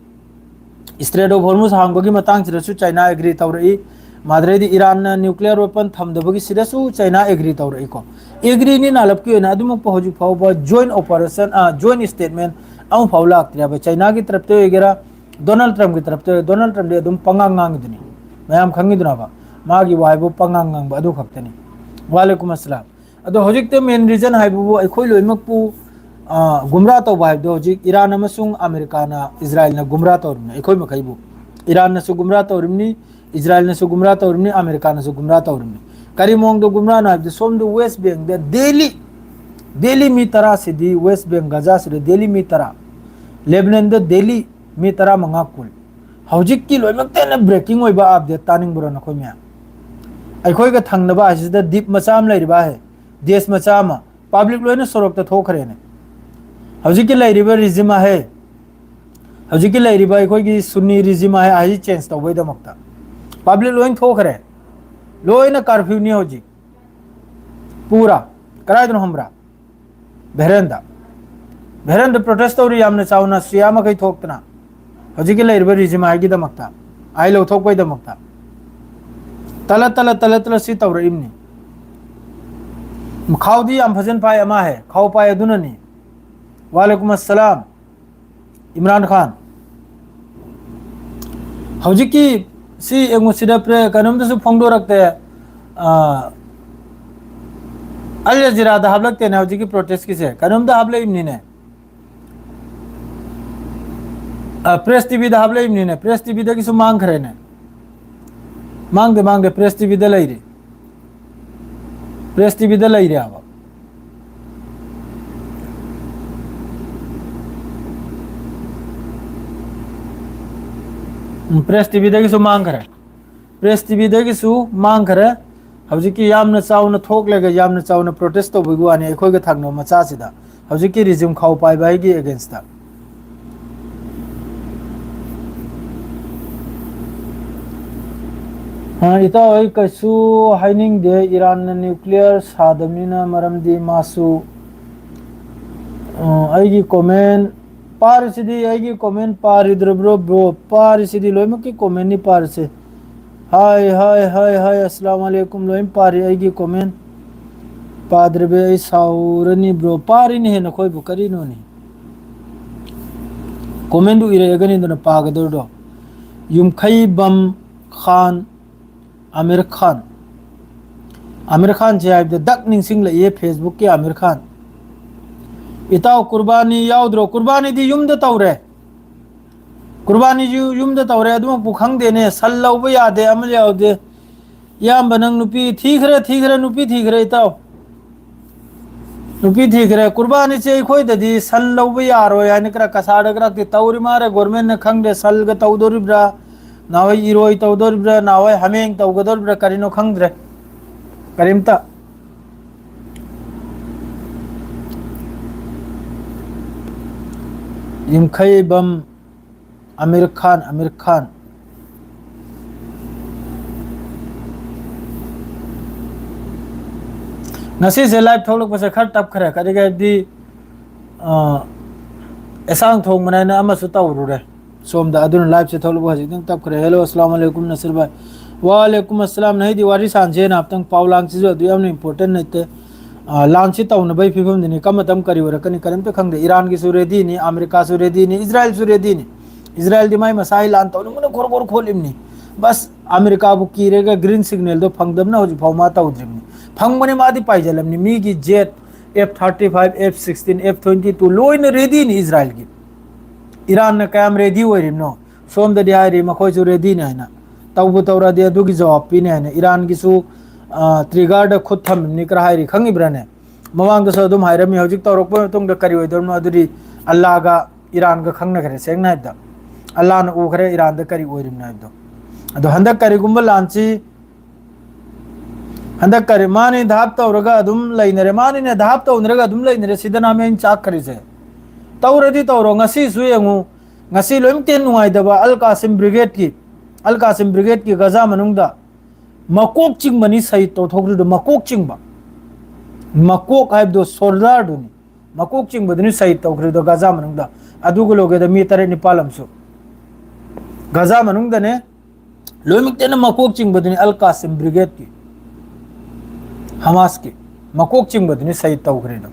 Strait of Hormuz ꯍꯥꯡꯕꯒꯤ ꯃꯇꯥꯡꯁꯤꯗꯁꯨ China agree ꯇꯧꯔꯛꯏ꯫ ꯃꯥꯗ꯭ꯔꯦꯗꯤ ꯏꯔꯥꯟꯅ nuclear weapon ꯊꯝꯗꯕꯒꯤ ꯁꯤꯗꯁꯨ ꯆꯩꯅꯥ agree ꯇꯧꯔꯛꯏꯀꯣ꯫ Agreeꯅꯤ ꯅꯥꯂꯞꯀꯤ ꯑꯣꯏꯅ ꯑꯗꯨꯃꯛꯄ ꯍꯧꯖꯤꯛ ꯐꯥꯎꯕ joint operation, ꯑ, joint statement ꯑꯃꯐꯥꯎ ꯂꯥꯛꯇ꯭ꯔꯦꯕ꯫ ꯆꯩꯅꯥꯒꯤ ꯇꯔꯞꯇ ꯑꯣꯏꯒꯦꯔꯥ, ꯗꯣꯅꯥꯜꯗ ꯇ꯭ꯔꯝꯞꯀꯤ ꯇꯔꯞꯇ ꯑꯣꯏꯒꯦꯔꯥ, ꯗꯣꯅꯥꯜꯗ ꯇ꯭ꯔꯝꯞꯗꯤ ꯑꯗꯨꯝ ꯄꯉꯥꯡ ꯉꯥꯡꯉꯤꯗꯨꯅꯤ꯫ ꯃꯌꯥꯝ ꯈꯪꯉꯤꯗꯨꯅꯕ, ꯃꯥꯒꯤ ꯋꯥꯍꯩꯕꯨ ꯄꯉꯥꯡ ꯉꯥꯡꯕ ꯑꯗꯨ ꯈꯛꯇꯅꯤ꯫ ꯋꯥꯂꯦꯀꯨꯝ ꯑꯁꯂꯥꯝ꯫ ꯑꯗꯣ ꯍꯧꯖꯤꯛꯇ main reason ꯍꯥꯏꯕꯕꯨ ꯑꯩꯈꯣꯏ ꯂꯣꯏꯅꯃꯛꯄꯨ, ꯑ, ꯒꯨꯝꯔꯥ ꯇꯧꯕ ꯍꯥꯏꯕꯗꯣ ꯍꯧꯖꯤꯛ ꯏꯔꯥꯟ ꯑꯃꯁꯨꯡ ꯑꯃꯦꯔꯤꯀꯥꯅ, ꯏꯖꯔꯥꯏꯜꯅ ꯒꯨꯝꯔꯥ ꯇꯧꯔꯤꯕꯅꯤ ꯑꯩꯈꯣꯏ ꯃꯈꯩꯕꯨ꯫ ꯏꯔꯥꯟꯅꯁꯨ ꯒꯨꯝꯔꯥ ꯇꯧꯔꯤꯕꯅꯤ, ꯏꯖꯔꯥꯏꯜꯅꯁꯨ ꯒꯨꯝꯔꯥ ꯇꯧꯔꯤꯕꯅꯤ, ꯑꯃꯦꯔꯤꯀꯥꯅꯁꯨ ꯒꯨꯝꯔꯥ ꯇꯧꯔꯤꯕꯅꯤ꯫ ꯀꯔꯤ ꯃꯑꯣꯡꯗ ꯒꯨꯝꯔꯥꯅꯣ ꯍꯥꯏꯕꯗꯤ ꯁꯣꯝꯗ West Bankꯗ daily, daily ꯃꯤ ꯇꯔꯥꯁꯤꯗꯤ West Bank ꯒꯖꯥꯁꯤꯗ daily ꯃꯤ ꯇꯔꯥ, ꯂꯦꯕꯅꯟꯗ daily ꯃꯤ ꯇꯔꯥꯃꯉꯥ ꯀꯨꯟ꯫ ꯍꯧꯖꯤꯛꯀꯤ ꯂꯣꯏꯅꯃꯛꯇ ꯍꯦꯟꯅ breaking ꯑꯣꯏꯕ update ꯇꯥꯅꯤꯡꯕ꯭ꯔꯣ ꯅꯈꯣꯏ ꯃꯌꯥꯝ? ꯑꯩꯈꯣꯏꯒ ꯊꯪꯅꯕ ꯑꯁꯤꯗ ꯗꯤꯞ ꯃꯆꯥ ꯑꯃ ꯂꯩꯔꯤꯕ ꯑꯍꯦ, ꯗꯦꯁ ꯃꯆꯥ ꯑꯃ, public ꯂꯣꯏꯅ ꯁꯣꯔꯣꯛꯇ ꯊꯣꯛꯈ꯭ꯔꯦꯅꯦ꯫ ꯍꯧꯖꯤꯛꯀꯤ ꯂꯩꯔꯤꯕ regime ꯑꯍꯦ, ꯍꯧꯖꯤꯛꯀꯤ ꯂꯩꯔꯤꯕ ꯑꯩꯈꯣꯏꯒꯤ ꯁꯨꯟꯅꯤ regime ꯑꯍꯦ, ꯑꯁꯤ change ꯇꯧꯕꯩꯗꯃꯛꯇ public ꯂꯣꯏꯅ ꯊꯣꯛꯈ꯭ꯔꯦ꯫ ꯂꯣꯏꯅ curfewꯅꯤ ꯍꯧꯖꯤꯛ꯫ ꯄꯨꯔꯥ꯫ ꯀꯗꯥꯏꯗꯅꯣ ꯈꯪꯕ꯭ꯔꯥ? ꯕꯦꯍꯔꯦꯟꯗ꯫ ꯕꯦꯍꯔꯦꯟꯗ protest ꯇꯧꯔꯤ ꯌꯥꯝꯅ ꯆꯥꯎꯅ, ꯁꯤꯌꯥ ꯃꯈꯩ ꯊꯣꯛꯇꯅ꯫ ꯍꯧꯖꯤꯛꯀꯤ ꯂꯩꯔꯤꯕ regime ꯑꯍꯦꯒꯤꯗꯃꯛꯇ, ꯑꯍꯦ ꯂꯧꯊꯣꯛꯄꯩꯗꯃꯛꯇ꯫ ꯇꯂ, ꯇꯂ, ꯇꯂ, ꯇꯂ ꯁꯤ ꯇꯧꯔꯛꯏꯕꯅꯤ꯫ ꯈꯥꯎꯗꯤ ꯌꯥꯝ ꯐꯖꯅ ꯄꯥꯏ ꯑꯃ ꯑꯍꯦ꯫ ꯈꯥꯎ ꯄꯥꯏ ꯑꯗꯨꯅꯅꯤ꯫ ꯋꯥꯂꯦꯀꯨꯝ ꯑꯁꯂꯥꯝ꯫ ꯏꯝꯔꯥꯟ ꯈꯥꯟ꯫ ꯍꯧꯖꯤꯛꯀꯤ ꯁꯤ ꯌꯦꯡꯉꯨ, ꯁꯤꯗ ꯄ꯭ꯔꯦ-, ꯀꯩꯅꯣꯝꯇꯁꯨ ꯐꯣꯡꯗꯣꯔꯛꯇꯦ꯫ ꯑ, ꯑꯜ ꯖꯖꯤꯔꯥꯗ ꯍꯥꯞꯂꯛꯇꯦꯅꯦ ꯍꯧꯖꯤꯛꯀꯤ protestꯀꯤꯁꯦ꯫ ꯀꯩꯅꯣꯝꯇ ꯍꯥꯞꯂꯛꯏꯕꯅꯤꯅꯦ꯫ ꯑ, Press TVꯗ ꯍꯥꯞꯂꯛꯏꯕꯅꯤꯅꯦ꯫ Press TVꯗꯒꯤꯁꯨ ꯃꯥꯡꯈ꯭ꯔꯦꯅꯦ꯫ ꯃꯥꯡꯗꯦ, ꯃꯥꯡꯗꯦ, Press TVꯗ ꯂꯩꯔꯤ꯫ ꯄ꯭ꯔꯦꯁ ꯇꯤꯚꯤꯗ ꯂꯩꯔꯦꯕ꯫ ꯎꯝ, ꯄ꯭ꯔꯦꯁ ꯇꯤꯚꯤꯗꯒꯤꯁꯨ ꯃꯥꯡꯈ꯭ꯔꯦ꯫ ꯄ꯭ꯔꯦꯁ ꯇꯤꯚꯤꯗꯒꯤꯁꯨ ꯃꯥꯡꯈ꯭ꯔꯦ꯫ ꯍꯧꯖꯤꯛꯀꯤ ꯌꯥꯝꯅ ꯆꯥꯎꯅ ꯊꯣꯛꯂꯒ ꯌꯥꯝꯅ ꯆꯥꯎꯅ ꯄ꯭ꯔꯣꯇꯦꯁ ꯇꯧꯕꯒꯤ ꯋꯥꯅꯤ ꯑꯩꯈꯣꯏꯒ ꯊꯪꯅꯕ ꯃꯆꯥꯁꯤꯗ꯫ ꯍꯧꯖꯤꯛꯀꯤ ꯔꯤꯖꯤꯝ ꯈꯥꯎ ꯄꯥꯏꯕ ꯑꯩꯒꯤ ꯑꯦꯒꯦꯟꯁꯇ꯫ ꯑ, ꯏꯇꯥꯎ, ꯑꯩ ꯀꯩꯁꯨ ꯍꯥꯏꯅꯤꯡꯗꯦ꯫ ꯏꯔꯥꯟꯅ ꯅ꯭ꯌꯨꯀ꯭ꯂꯤꯌꯔ ꯁꯥꯗꯕꯅꯤꯅ, ꯃꯔꯝꯗꯤ ꯃꯥꯁꯨ, ꯑ, ꯑꯩꯒꯤ ꯀꯣꯃꯦꯟ ꯄꯥꯔꯤꯁꯤꯗꯤ, ꯑꯩꯒꯤ ꯀꯣꯃꯦꯟ ꯄꯥꯔꯤꯗ꯭ꯔꯕ꯭ꯔꯣ, ꯕ꯭ꯔꯣ? ꯄꯥꯔꯤꯁꯤꯗꯤ, ꯂꯣꯏꯅꯃꯛꯀꯤ ꯀꯣꯃꯦꯟꯅꯤ ꯄꯥꯔꯤꯁꯦ꯫ ꯍꯥꯏ, ꯍꯥꯏ, ꯍꯥꯏ, ꯍꯥꯏ, ꯑꯁꯂꯥꯝ ꯑꯂꯩꯀꯨꯝ, ꯂꯣꯏ ꯄꯥꯔꯤ ꯑꯩꯒꯤ ꯀꯣꯃꯦꯟ꯫ ꯄꯥꯗ꯭ꯔꯕꯤ ꯑꯩ ꯁꯥꯎꯔꯅꯤ, ꯕ꯭ꯔꯣ꯫ ꯄꯥꯔꯤꯅꯦꯍꯦ ꯅꯈꯣꯏꯕꯨ, ꯀꯔꯤꯅꯣꯅꯦ? ꯀꯣꯃꯦꯟꯗꯨ ꯏꯔꯛꯑꯒꯅꯤ ꯑꯗꯨꯅ ꯄꯥꯒꯗꯧꯔꯤꯗꯣ꯫ ꯌꯨꯝꯈꯩꯕꯝ ꯈꯥꯟ, ꯑꯃꯤꯔ ꯈꯥꯟ꯫ ꯑꯃꯤꯔ ꯈꯥꯟꯁꯦ ꯍꯥꯏꯕꯗ ꯗꯛ ꯅꯤꯡꯁꯤꯡꯂꯛꯏ, ꯐꯦꯁꯕꯨꯛꯀꯤ ꯑꯃꯤꯔ ꯈꯥꯟ꯫ ꯏꯇꯥꯎ, ꯀꯨꯔꯕꯥꯅꯤ ꯌꯥꯎꯗ꯭ꯔꯣ? ꯀꯨꯔꯕꯥꯅꯤꯗꯤ ꯌꯨꯝꯗ ꯇꯧꯔꯦ꯫ ꯀꯨꯔꯕꯥꯅꯤꯁꯨ ꯌꯨꯝꯗ ꯇꯧꯔꯦ, ꯑꯗꯨꯃꯛꯄꯨ ꯈꯪꯗꯦꯅꯦ꯫ ꯁꯟ ꯂꯧꯕ ꯌꯥꯗꯦ, ꯑꯃ ꯌꯥꯎꯗꯦ꯫ ꯏꯌꯥꯝꯕ, ꯅꯪ ꯅꯨꯄꯤ ꯊꯤꯈ꯭ꯔꯦ, ꯊꯤꯈ꯭ꯔꯦ, ꯅꯨꯄꯤ ꯊꯤꯈ꯭ꯔꯦ, ꯏꯇꯥꯎ꯫ ꯅꯨꯄꯤ ꯊꯤꯈ꯭ꯔꯦ꯫ ꯀꯨꯔꯕꯥꯅꯤꯁꯦ ꯑꯩꯈꯣꯏꯗꯗꯤ ꯁꯟ ꯂꯧꯕ ꯌꯥꯔꯣꯏ ꯍꯥꯏꯅ ꯈꯔ ꯀꯁꯥꯗ ꯈꯔꯗꯤ ꯇꯧꯔꯤ ꯃꯥꯜꯂꯦ꯫ ꯒꯣꯔꯃꯦꯟꯅ ꯈꯪꯗꯦ, ꯁꯟꯒ ꯇꯧꯗꯣꯔꯤꯕ꯭ꯔꯥ, ꯅꯍꯥꯟꯋꯥꯏ ꯏꯔꯣꯏ ꯇꯧꯗꯣꯔꯤꯕ꯭ꯔꯥ, ꯅꯍꯥꯟꯋꯥꯏ ꯍꯥꯃꯦꯡ ꯇꯧꯒꯗꯣꯔꯤꯕ꯭ꯔꯥ, ꯀꯔꯤꯅꯣ ꯈꯪꯗ꯭ꯔꯦ꯫ ꯀꯔꯤꯝꯇ꯫ ꯌꯨꯝꯈꯩꯕꯝ ꯑꯃꯤꯔ ꯈꯥꯟ, ꯑꯃꯤꯔ ꯈꯥꯟ꯫ ꯉꯁꯤꯁꯦ ꯂꯥꯏꯚ ꯊꯣꯛꯂꯛꯄꯁꯦ ꯈꯔ ꯇꯞꯈ꯭ꯔꯦ, ꯀꯔꯤꯒꯤ ꯍꯥꯏꯕꯗꯤ, ꯑ, ꯑꯦꯁꯥꯡ ꯊꯣꯡꯕꯅꯦꯅ ꯑꯃꯁꯨ ꯇꯧꯔꯨꯔꯦ ꯁꯣꯝꯗ, ꯑꯗꯨꯅ ꯂꯥꯏꯚꯁꯦ ꯊꯣꯛꯂꯛꯄ ꯍꯧꯖꯤꯛꯇꯪ ꯇꯞꯈ꯭ꯔꯦ꯫ ꯍꯦꯜꯂꯣ, ꯑꯁꯂꯥꯝ ꯑꯂꯩꯀꯨꯝ ꯅꯁꯤꯔ ꯚꯥꯏ꯫ ꯋꯥ ꯑꯂꯩꯀꯨꯝ ꯑꯁꯂꯥꯝ꯫ ꯅꯍꯩꯗꯤ ꯋꯥꯔꯤ ꯁꯥꯟꯁꯦꯅ ꯍꯥꯏꯐꯇꯪ ꯄꯥꯎ ꯂꯥꯡꯁꯤꯁꯨ ꯑꯗꯨ ꯌꯥꯝꯅ ꯏꯝꯄꯣꯔꯇꯦꯟ ꯂꯩꯇꯦ꯫ ꯑ, ꯂꯥꯟꯁꯤ ꯇꯧꯅꯕꯒꯤ ꯐꯤꯕꯝꯗꯅꯤ꯫ ꯀꯔꯝꯕ ꯃꯇꯝ ꯀꯔꯤ ꯑꯣꯏꯔꯛꯀꯅꯤ ꯀꯔꯤꯝꯇ ꯈꯪꯗꯦ꯫ ꯏꯔꯥꯟꯒꯤꯁꯨ ꯔꯦꯗꯤꯅꯤ, ꯑꯃꯦꯔꯤꯀꯥꯁꯨ ꯔꯦꯗꯤꯅꯤ, ꯏꯖꯔꯥꯏꯜꯁꯨ ꯔꯦꯗꯤꯅꯤ꯫ ꯏꯖꯔꯥꯏꯜꯗꯤ ꯃꯥꯏ ꯃꯁꯥꯒꯤ ꯂꯥꯟ ꯇꯧꯅꯤꯡꯕꯅ ꯈꯣꯔ ꯈꯣꯔ ꯈꯣꯠꯂꯤꯕꯅꯤ꯫ ꯕꯁ ꯑꯃꯦꯔꯤꯀꯥꯕꯨ ꯀꯤꯔꯒ ꯒ꯭ꯔꯤꯟ ꯁꯤꯒꯅꯦꯜꯗꯣ ꯐꯪꯗꯕꯅ ꯍꯧꯖꯤꯛ ꯐꯥꯎ ꯃꯥ ꯇꯧꯗ꯭ꯔꯤꯕꯅꯤ꯫ ꯐꯪꯕꯅꯤ, ꯃꯥꯗꯤ ꯄꯥꯏꯖꯜꯂꯝꯅꯤ꯫ ꯃꯤꯒꯤ Z F thirty five, F sixteen, F twenty two ꯂꯣꯏꯅ ꯔꯦꯗꯤꯅꯤ ꯏꯖꯔꯥꯏꯜꯒꯤ꯫ ꯏꯔꯥꯟꯅ ꯀꯌꯥꯝ ꯔꯦꯗꯤ ꯑꯣꯏꯔꯤꯕꯅꯣ? ꯁꯣꯝꯗꯗꯤ ꯍꯥꯏꯔꯤ ꯃꯈꯣꯏꯁꯨ ꯔꯦꯗꯤꯅꯤ ꯍꯥꯏꯅ꯫ ꯇꯧꯕꯨ ꯇꯧꯔꯗꯤ ꯑꯗꯨꯒꯤ ꯖꯋꯥꯕ ꯄꯤꯅꯤ ꯍꯥꯏꯅ꯫ ꯏꯔꯥꯟꯒꯤꯁꯨ ꯇ꯭ꯔꯤꯒꯔꯗ ꯈꯨꯠ ꯊꯝꯃꯤꯕꯅꯤ ꯈꯔ ꯍꯥꯏꯔꯤ, ꯈꯪꯉꯤꯕ꯭ꯔꯥꯅꯦ? ꯃꯃꯥꯡꯗꯁꯨ ꯑꯗꯨꯝ ꯍꯥꯏꯔꯝꯃꯤ, ꯍꯧꯖꯤꯛ ꯇꯧꯔꯛꯄ ꯃꯇꯨꯡꯗ ꯀꯔꯤ ꯑꯣꯏꯗꯧꯔꯤꯅꯣ? ꯑꯗꯨꯗꯤ ꯑꯜꯂꯥꯒ ꯏꯔꯥꯟꯒ ꯈꯪꯅꯈ꯭ꯔꯦ, ꯁꯦꯡꯅ ꯍꯥꯏꯕꯗ ꯑꯜꯂꯥꯅ ꯎꯈ꯭ꯔꯦ ꯏꯔꯥꯟꯗ ꯀꯔꯤ ꯑꯣꯏꯔꯤꯕꯅꯣ ꯍꯥꯏꯕꯗꯣ꯫ ꯑꯗꯣ ꯍꯟꯗꯛ ꯀꯔꯤꯒꯨꯝꯕ ꯂꯥꯟꯁꯤ ꯍꯟꯗꯛ ꯀꯔꯤ ꯃꯥꯅꯤ ꯙꯥꯞ ꯇꯧꯔꯒ ꯑꯗꯨꯝ ꯂꯩꯅꯔꯦ, ꯃꯥꯅꯤꯅꯦ ꯙꯥꯞ ꯇꯧꯅꯔꯒ ꯑꯗꯨꯝ ꯂꯩꯅꯔꯦ, ꯁꯤꯗꯅ ꯃꯦꯟ ꯆꯥꯛꯈ꯭ꯔꯤꯁꯦ꯫ ꯇꯧꯔꯗꯤ ꯇꯧꯔꯣ, ꯉꯁꯤꯁꯨ ꯌꯦꯡꯉꯨ, ꯉꯁꯤ ꯂꯣꯏꯅꯃꯛꯇꯤ ꯅꯨꯡꯉꯥꯏꯇꯕ ꯑꯜ ꯀꯥꯁꯤꯝ ꯕ꯭ꯔꯤꯒꯦꯗꯀꯤ, ꯑꯜ ꯀꯥꯁꯤꯝ ꯕ꯭ꯔꯤꯒꯦꯗꯀꯤ ꯒꯖꯥ ꯃꯅꯨꯡꯗ ꯃꯀꯣꯛ ꯆꯤꯡꯕꯅꯤ ꯁꯍꯤꯗ ꯇꯧꯊꯣꯛꯈ꯭ꯔꯤꯗꯣ, ꯃꯀꯣꯛ ꯆꯤꯡꯕ, ꯃꯀꯣꯛ ꯍꯥꯏꯕꯗꯣ ꯁꯣꯜꯗꯥꯔꯗꯨꯅꯤ, ꯃꯀꯣꯛ ꯆꯤꯡꯕꯗꯨꯅꯤ ꯁꯍꯤꯗ ꯇꯧꯈ꯭ꯔꯤꯗꯣ ꯒꯖꯥ ꯃꯅꯨꯡꯗ꯫ ꯑꯗꯨꯒ ꯂꯣꯏꯒꯦꯗ ꯃꯤ ꯇꯔꯦꯠ ꯅꯤꯄꯥꯜ ꯑꯃꯁꯨ ꯒꯖꯥ ꯃꯅꯨꯡꯗꯅꯦ, ꯂꯣꯏꯅꯃꯛꯇꯅ ꯃꯀꯣꯛ ꯆꯤꯡꯕꯗꯨꯅꯤ ꯑꯜ ꯀꯥꯁꯤꯝ ꯕ꯭ꯔꯤꯒꯦꯗꯀꯤ, ꯍꯃꯥꯁꯀꯤ ꯃꯀꯣꯛ ꯆꯤꯡꯕꯗꯨꯅꯤ ꯁꯍꯤꯗ ꯇꯧꯈ꯭ꯔꯤꯗꯣ꯫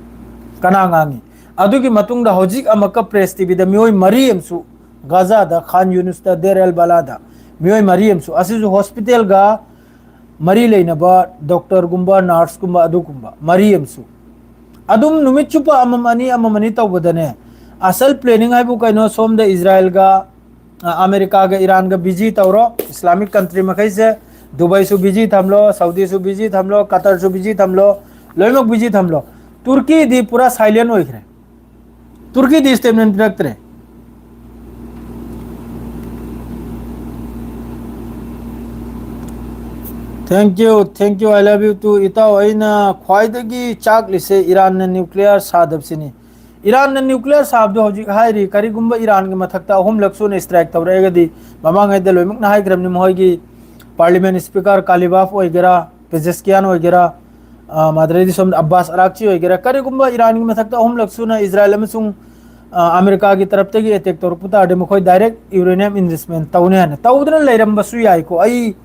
ꯀꯅꯥ ꯉꯥꯡꯉꯤ? ꯑꯗꯨꯒꯤ ꯃꯇꯨꯡꯗ ꯍꯧꯖꯤꯛ ꯑꯃꯨꯛꯀ ꯄ꯭ꯔꯦꯁ ꯇꯤꯚꯤꯗ ꯃꯤꯑꯣꯏ ꯃꯔꯤ ꯑꯃꯁꯨ ꯒꯥꯖꯥꯗ, ꯈꯥꯟ ꯌꯨꯅꯤꯁꯇ, ꯗꯦꯔ ꯑꯦꯜ ꯕꯂꯥꯗ ꯃꯤꯑꯣꯏ ꯃꯔꯤ ꯑꯃꯁꯨ, ꯑꯁꯤꯁꯨ ꯍꯣꯁꯄꯤꯇꯥꯜꯒ ꯃꯔꯤ ꯂꯩꯅꯕ ꯗꯣꯛꯇꯔꯒꯨꯝꯕ, ꯅꯔꯁꯀꯨꯝꯕ, ꯑꯗꯨꯒꯨꯝꯕ ꯃꯔꯤ ꯑꯃꯁꯨ꯫ ꯑꯗꯨꯝ ꯅꯨꯃꯤꯠ ꯆꯨꯞꯄ ꯑꯃꯃꯝ ꯑꯅꯤ, ꯑꯃꯃꯝ ꯑꯅꯤ ꯇꯧꯕꯗꯅꯦ, ꯑꯁꯜ ꯄ꯭ꯂꯦꯅꯤꯡ ꯍꯥꯏꯕꯨ ꯀꯩꯅꯣ? ꯁꯣꯝꯗ ꯏꯖꯔꯥꯏꯜꯒ, ꯑ, ꯑꯃꯦꯔꯤꯀꯥꯒ ꯏꯔꯥꯟꯒ ꯕꯤꯖꯤ ꯇꯧꯔꯣ, ꯏꯁꯂꯥꯃꯤꯛ ꯀꯟꯇ꯭ꯔꯤ ꯃꯈꯩꯁꯦ, ꯗꯨꯕꯥꯏꯁꯨ ꯕꯤꯖꯤ ꯊꯝꯂꯣ, ꯁꯥꯎꯗꯤꯁꯨ ꯕꯤꯖꯤ ꯊꯝꯂꯣ, ꯀꯇꯔꯁꯨ ꯕꯤꯖꯤ ꯊꯝꯂꯣ, ꯂꯣꯏꯅꯃꯛ ꯕꯤꯖꯤ ꯊꯝꯂꯣ꯫ ꯇꯨꯔꯀꯤꯗꯤ ꯄꯨꯔꯥ ꯁꯥꯏꯂꯦꯟ ꯑꯣꯏꯈ꯭ꯔꯦ꯫ ꯇꯨꯔꯀꯤꯗꯤ statement ꯄꯤꯔꯛꯇ꯭ꯔꯦ꯫ Thank you, thank you, I love you too. ꯏꯇꯥꯎ, ꯑꯩꯅ ꯈ꯭ꯋꯥꯏꯗꯒꯤ ꯆꯥꯛꯂꯤꯁꯦ ꯏꯔꯥꯟꯅ ꯅ꯭ꯌꯨꯀ꯭ꯂꯤꯌꯔ ꯁꯥꯗꯕꯁꯤꯅꯤ꯫ ꯏꯔꯥꯟꯅ ꯅ꯭ꯌꯨꯀ꯭ꯂꯤꯌꯔ ꯁꯥꯕꯗꯣ ꯍꯧꯖꯤꯛ ꯍꯥꯏꯔꯤ, ꯀꯔꯤꯒꯨꯝꯕ ꯏꯔꯥꯟꯒꯤ ꯃꯊꯛꯇ ꯑꯍꯨꯝꯂꯛ ꯁꯨꯅ ꯁ꯭ꯇ꯭ꯔꯥꯏꯛ ꯇꯧꯔꯛꯑꯒꯗꯤ, ꯃꯃꯥꯡꯉꯩꯗ ꯂꯣꯏꯅꯃꯛꯅ ꯍꯥꯏꯈ꯭ꯔꯕꯅꯤ, ꯃꯈꯣꯏꯒꯤ ꯄꯥꯔꯂꯤꯌꯥꯃꯦꯟ ꯁ꯭ꯄꯤꯀꯔ ꯀꯥꯂꯤꯕꯥꯐ ꯑꯣꯏꯒꯦꯔꯥ, ꯄꯦꯖꯦꯁꯀꯤꯌꯥꯟ ꯑꯣꯏꯒꯦꯔꯥ, ꯑ, ꯃꯗꯨꯗꯩꯗꯤ ꯁꯣꯝꯗ ꯑꯕꯥꯁ ꯑꯔꯥꯛꯆꯤ ꯑꯣꯏꯒꯦꯔꯥ, ꯀꯔꯤꯒꯨꯝꯕ ꯏꯔꯥꯟꯒꯤ ꯃꯊꯛꯇ ꯑꯍꯨꯝꯂꯛ ꯁꯨꯅ ꯏꯖꯔꯥꯏꯜ ꯑꯃꯁꯨꯡ, ꯑ, ꯑꯃꯦꯔꯤꯀꯥꯒꯤ ꯇꯔꯞꯇꯒꯤ ꯑꯦꯇꯦꯛ ꯇꯧꯔꯛꯄ ꯇꯥꯔꯗꯤ, ꯃꯈꯣꯏ ꯗꯥꯏꯔꯦꯛ ꯌꯨꯔꯦꯅꯤꯌꯝ ꯏꯟꯔꯤꯆꯃꯦꯟ ꯇꯧꯅꯤ ꯍꯥꯏꯅ ꯇꯧꯗꯨꯅ ꯂꯩꯔꯝꯕꯁꯨ ꯌꯥꯏꯀꯣ꯫ ꯑꯩ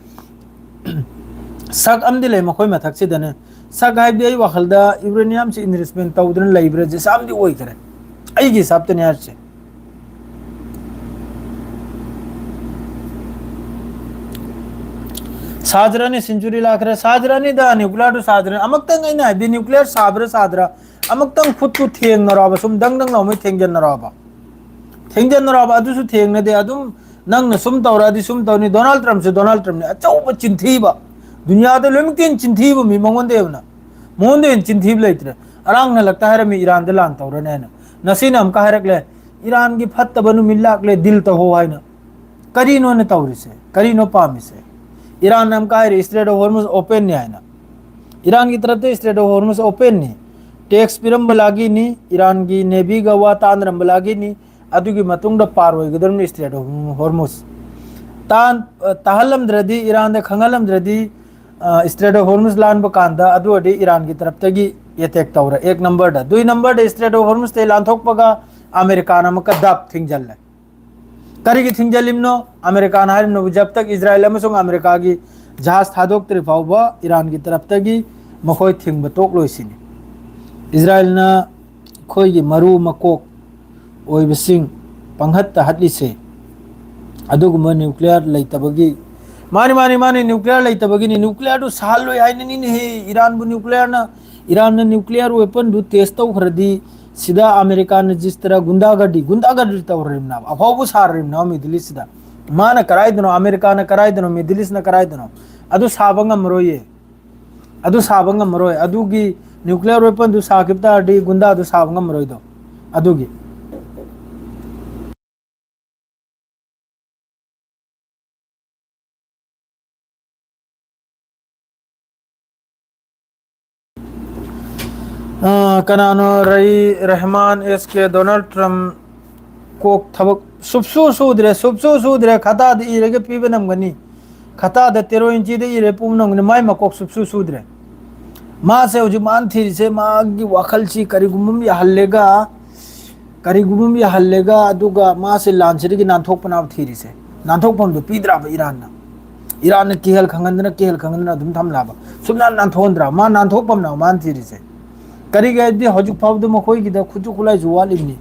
ꯁꯛ ꯑꯃꯗꯤ ꯂꯩ ꯃꯈꯣꯏ ꯃꯊꯛꯁꯤꯗꯅꯦ꯫ ꯁꯛ ꯍꯥꯏꯕꯗꯤ ꯑꯩ ꯋꯥꯈꯜꯗ ꯌꯨꯔꯦꯅꯤꯌꯝꯁꯤ ꯏꯟꯔꯤꯆꯃꯦꯟ ꯇꯧꯗꯨꯅ ꯂꯩꯕ꯭ꯔꯥ, ꯖꯤꯁꯥ ꯑꯃꯗꯤ ꯑꯣꯏꯈ꯭ꯔꯦ ꯑꯩꯒꯤ ꯍꯤꯁꯥꯞꯇꯅꯤ ꯍꯥꯏꯔꯤꯁꯦ꯫ ꯁꯥꯗ꯭ꯔꯅꯤ, ꯁꯦꯟꯆꯨꯔꯤ ꯂꯥꯛꯈ꯭ꯔꯦ, ꯁꯥꯗ꯭ꯔꯅꯤꯗ, ꯅ꯭ꯌꯨꯀ꯭ꯂꯤꯌꯔꯗꯨ ꯁꯥꯗ꯭ꯔꯅꯤ꯫ ꯑꯃꯨꯛꯇꯪ ꯑꯩꯅ ꯍꯥꯏꯕꯗꯤ ꯅ꯭ꯌꯨꯀ꯭ꯂꯤꯌꯔ ꯁꯥꯕ꯭ꯔꯥ ꯁꯥꯗ꯭ꯔꯥ, ꯑꯃꯨꯛꯇꯪ ꯈꯨꯠꯇꯨ ꯊꯦꯡꯅꯔꯣꯕ, ꯁꯨꯝ ꯗꯪ ꯗꯪ ꯂꯥꯎꯃꯩ ꯊꯦꯡꯖꯟꯅꯔꯣꯕ, ꯊꯦꯡꯖꯟꯅꯔꯣꯕ꯫ ꯑꯗꯨꯁꯨ ꯊꯦꯡꯅꯗꯦ꯫ ꯑꯗꯨꯝ ꯅꯪꯅ ꯁꯨꯝ ꯇꯧꯔꯛꯑꯗꯤ ꯁꯨꯝ ꯇꯧꯅꯤ꯫ ꯗꯣꯅꯥꯜꯗ ꯇ꯭ꯔꯝꯞꯁꯦ ꯗꯣꯅꯥꯜꯗ ꯇ꯭ꯔꯝꯞꯅꯤ, ꯑꯆꯧꯕ ꯆꯤꯟꯊꯤꯕ, ꯗꯨꯅꯤꯌꯥꯗ ꯂꯣꯏꯅꯃꯛꯇꯤ ꯍꯦꯟꯅ ꯆꯤꯟꯊꯤꯕ ꯃꯤ ꯃꯉꯣꯟꯗ ꯍꯦꯟꯅ, ꯃꯉꯣꯟꯗ ꯍꯦꯟꯅ ꯆꯤꯟꯊꯤꯕ ꯂꯩꯇ꯭ꯔꯦ꯫ ꯑꯔꯥꯡ ꯍꯜꯂꯛꯇ ꯍꯥꯏꯔꯝꯃꯤ ꯏꯔꯥꯟꯗ ꯂꯥꯟ ꯇꯧꯔꯅꯤ ꯍꯥꯏꯅ꯫ ꯉꯁꯤꯅ ꯑꯃꯨꯛꯀ ꯍꯥꯏꯔꯛꯂꯦ, "ꯏꯔꯥꯟꯒꯤ ꯐꯠꯇꯕ ꯅꯨꯃꯤꯠ ꯂꯥꯛꯂꯦ, ꯗꯤꯜ ꯇꯧꯍꯧ" ꯍꯥꯏꯅ꯫ ꯀꯔꯤꯅꯣꯅ ꯇꯧꯔꯤꯁꯦ? ꯀꯔꯤꯅꯣ ꯄꯥꯝꯃꯤꯁꯦ? ꯏꯔꯥꯟꯅ ꯑꯃꯨꯛꯀ ꯍꯥꯏꯔꯤ, "Strait of Hormuz open ꯅꯤ" ꯍꯥꯏꯅ꯫ ꯏꯔꯥꯟꯒꯤ ꯇꯔꯞꯇ Strait of Hormuz open ꯅꯤ꯫ Tax ꯄꯤꯔꯝꯕ ꯂꯥꯒꯤꯅꯤ, ꯏꯔꯥꯟꯒꯤ Navy ꯒ ꯋꯥ ꯇꯥꯅꯔꯝꯕ ꯂꯥꯒꯤꯅꯤ꯫ ꯑꯗꯨꯒꯤ ꯃꯇꯨꯡꯗ ꯄꯥꯔ ꯑꯣꯏꯒꯗꯕꯅꯤ Strait of Hormuz꯫ ꯇꯥꯟ-, ꯑ, ꯇꯥꯍꯜꯂꯝꯗ꯭ꯔꯗꯤ, ꯏꯔꯥꯟꯗ ꯈꯪꯍꯜꯂꯝꯗ꯭ꯔꯗꯤ, ꯑ, Strait of Hormuz ꯂꯥꯟꯕ ꯀꯥꯟꯗ ꯑꯗꯨ ꯑꯣꯏꯔꯗꯤ ꯏꯔꯥꯟꯒꯤ ꯇꯔꯞꯇꯒꯤ attack ꯇꯧꯔꯦ꯫ ꯑꯦꯛ ꯅꯝꯕꯔꯗ꯫ ꯗꯨꯏ ꯅꯝꯕꯔꯗ Strait of Hormuz ꯇꯩ ꯂꯥꯟꯊꯣꯛꯄꯒ ꯑꯃꯦꯔꯤꯀꯥꯅ ꯑꯃꯨꯛꯀ ꯗꯞ ꯊꯤꯡꯖꯜꯂꯦ꯫ ꯀꯔꯤꯒꯤ ꯊꯤꯡꯖꯤꯜꯂꯤꯕꯅꯣ? ꯑꯃꯦꯔꯤꯀꯥꯅ ꯍꯥꯏꯔꯤꯕꯅꯣ, "ꯖꯕ ꯇꯛ ꯏꯖꯔꯥꯏꯜ ꯑꯃꯁꯨꯡ ꯑꯃꯦꯔꯤꯀꯥꯒꯤ ꯖꯍꯥꯖ ꯊꯥꯗꯣꯛꯇ꯭ꯔꯤ ꯐꯥꯎꯕ ꯏꯔꯥꯟꯒꯤ ꯇꯔꯞꯇꯒꯤ ꯃꯈꯣꯏ ꯊꯤꯡꯕ ꯇꯣꯛꯂꯣꯏ" ꯁꯤꯅꯤ꯫ ꯏꯖꯔꯥꯏꯜꯅ ꯑꯩꯈꯣꯏꯒꯤ ꯃꯔꯨ ꯃꯀꯣꯛ ꯑꯣꯏꯕꯁꯤꯡ ꯄꯪꯍꯠꯇ ꯍꯠꯂꯤꯁꯦ ꯑꯗꯨꯒꯨꯝꯕ nuclear ꯂꯩꯇꯕꯒꯤ, ꯃꯥꯅꯤ, ꯃꯥꯅꯤ, ꯃꯥꯅꯤ, nuclear ꯂꯩꯇꯕꯒꯤꯅꯤ꯫ Nuclear ꯗꯨ ꯁꯥꯍꯜꯂꯣꯏ ꯍꯥꯏꯅꯅꯤꯅꯦꯍꯦ꯫ ꯏꯔꯥꯟꯕꯨ nuclear ꯅ, ꯏꯔꯥꯟꯅ nuclear weapon ꯗꯨ test ꯇꯧꯈ꯭ꯔꯗꯤ ꯁꯤꯗ ꯑꯃꯦꯔꯤꯀꯥꯅ ꯖꯤꯁ ꯇꯔꯥ ꯒꯨꯟꯗꯥꯒꯔꯗꯤ, ꯒꯨꯟꯗꯥꯒꯔꯗꯤ ꯇꯧꯔꯤꯕꯅꯦꯕ, ꯑꯐꯥꯎꯕ ꯁꯥꯔꯤꯕꯅꯦꯕ Middle East ꯁꯤꯗ꯫ ꯃꯥꯅ ꯀꯔꯥꯏꯗꯅꯣ, ꯑꯃꯦꯔꯤꯀꯥꯅ ꯀꯔꯥꯏꯗꯅꯣ, Middle East ꯅ ꯀꯔꯥꯏꯗꯅꯣ? ꯑꯗꯨ ꯁꯥꯕ ꯉꯝꯃꯔꯣꯏꯌꯦ꯫ ꯑꯗꯨ ꯁꯥꯕ ꯉꯝꯃꯔꯣꯏ꯫ ꯑꯗꯨꯒꯤ nuclear weapon ꯗꯨ ꯁꯥꯈꯤꯕ ꯇꯥꯔꯗꯤ ꯒꯨꯟꯗꯥꯗꯨ ꯁꯥꯕ ꯉꯝꯃꯔꯣꯏꯗꯣ꯫ ꯑꯗꯨꯒꯤ꯫ ꯑ, ꯀꯅꯥꯅꯣ? ꯔꯩ-, ꯔꯍꯃꯥꯟ ꯑꯦꯁ ꯀꯦ, ꯗꯣꯅꯥꯜꯗ ꯇ꯭ꯔꯝꯞ ꯀꯣꯛ ꯊꯕꯛ ꯁꯨꯞꯁꯨ ꯁꯨꯗ꯭ꯔꯦ, ꯁꯨꯞꯁꯨ ꯁꯨꯗ꯭ꯔꯦ꯫ ꯈꯇꯥꯗ ꯏꯔꯒ ꯄꯤꯕ ꯅꯝꯒꯅꯤ꯫ ꯈꯇꯥꯗ ꯇꯦꯔꯣ ꯏꯟꯆꯤꯗ ꯏꯔꯦ ꯄꯨꯝ ꯅꯝꯒꯅꯤ꯫ ꯃꯥꯏ ꯃꯀꯣꯛ ꯁꯨꯞꯁꯨ ꯁꯨꯗ꯭ꯔꯦ꯫ ꯃꯥꯁꯦ ꯍꯧꯖꯤꯛ ꯃꯥꯅ ꯊꯤꯔꯤꯁꯦ, ꯃꯥꯒꯤ ꯋꯥꯈꯜꯁꯤ ꯀꯔꯤꯒꯨꯝꯕ ꯑꯃ ꯌꯥꯍꯜꯂꯦꯒ, ꯀꯔꯤꯒꯨꯝꯕ ꯑꯃ ꯌꯥꯍꯜꯂꯦꯒ, ꯑꯗꯨꯒ ꯃꯥꯁꯦ ꯂꯥꯟꯁꯤꯗꯒꯤ ꯅꯥꯟꯊꯣꯛꯄꯅꯕ ꯊꯤꯔꯤꯁꯦ꯫ ꯅꯥꯟꯊꯣꯛꯐꯝꯗꯨ ꯄꯤꯗ꯭ꯔꯕ ꯏꯔꯥꯟꯅ? ꯏꯔꯥꯟꯅ ꯀꯤꯍꯜ ꯈꯪꯍꯟꯗꯅ, ꯀꯤꯍꯜ ꯈꯪꯍꯟꯗꯅ ꯑꯗꯨꯝ ꯊꯝꯂꯕ? ꯁꯨꯞꯅꯥꯟ ꯅꯥꯟꯊꯣꯛꯍꯟꯗ꯭ꯔꯥ? ꯃꯥ ꯅꯥꯟꯊꯣꯛꯐꯝꯅꯕ ꯃꯥꯅ ꯊꯤꯔꯤꯁꯦ꯫ ꯀꯔꯤꯒꯤ ꯍꯥꯏꯗꯤ ꯍꯧꯖꯤꯛ ꯐꯥꯎꯕꯗ ꯃꯈꯣꯏꯒꯤꯗ ꯈꯨꯠꯁꯨ ꯈꯨꯠꯂꯥꯏꯁꯨ ꯋꯥꯠꯂꯤꯕꯅꯤ꯫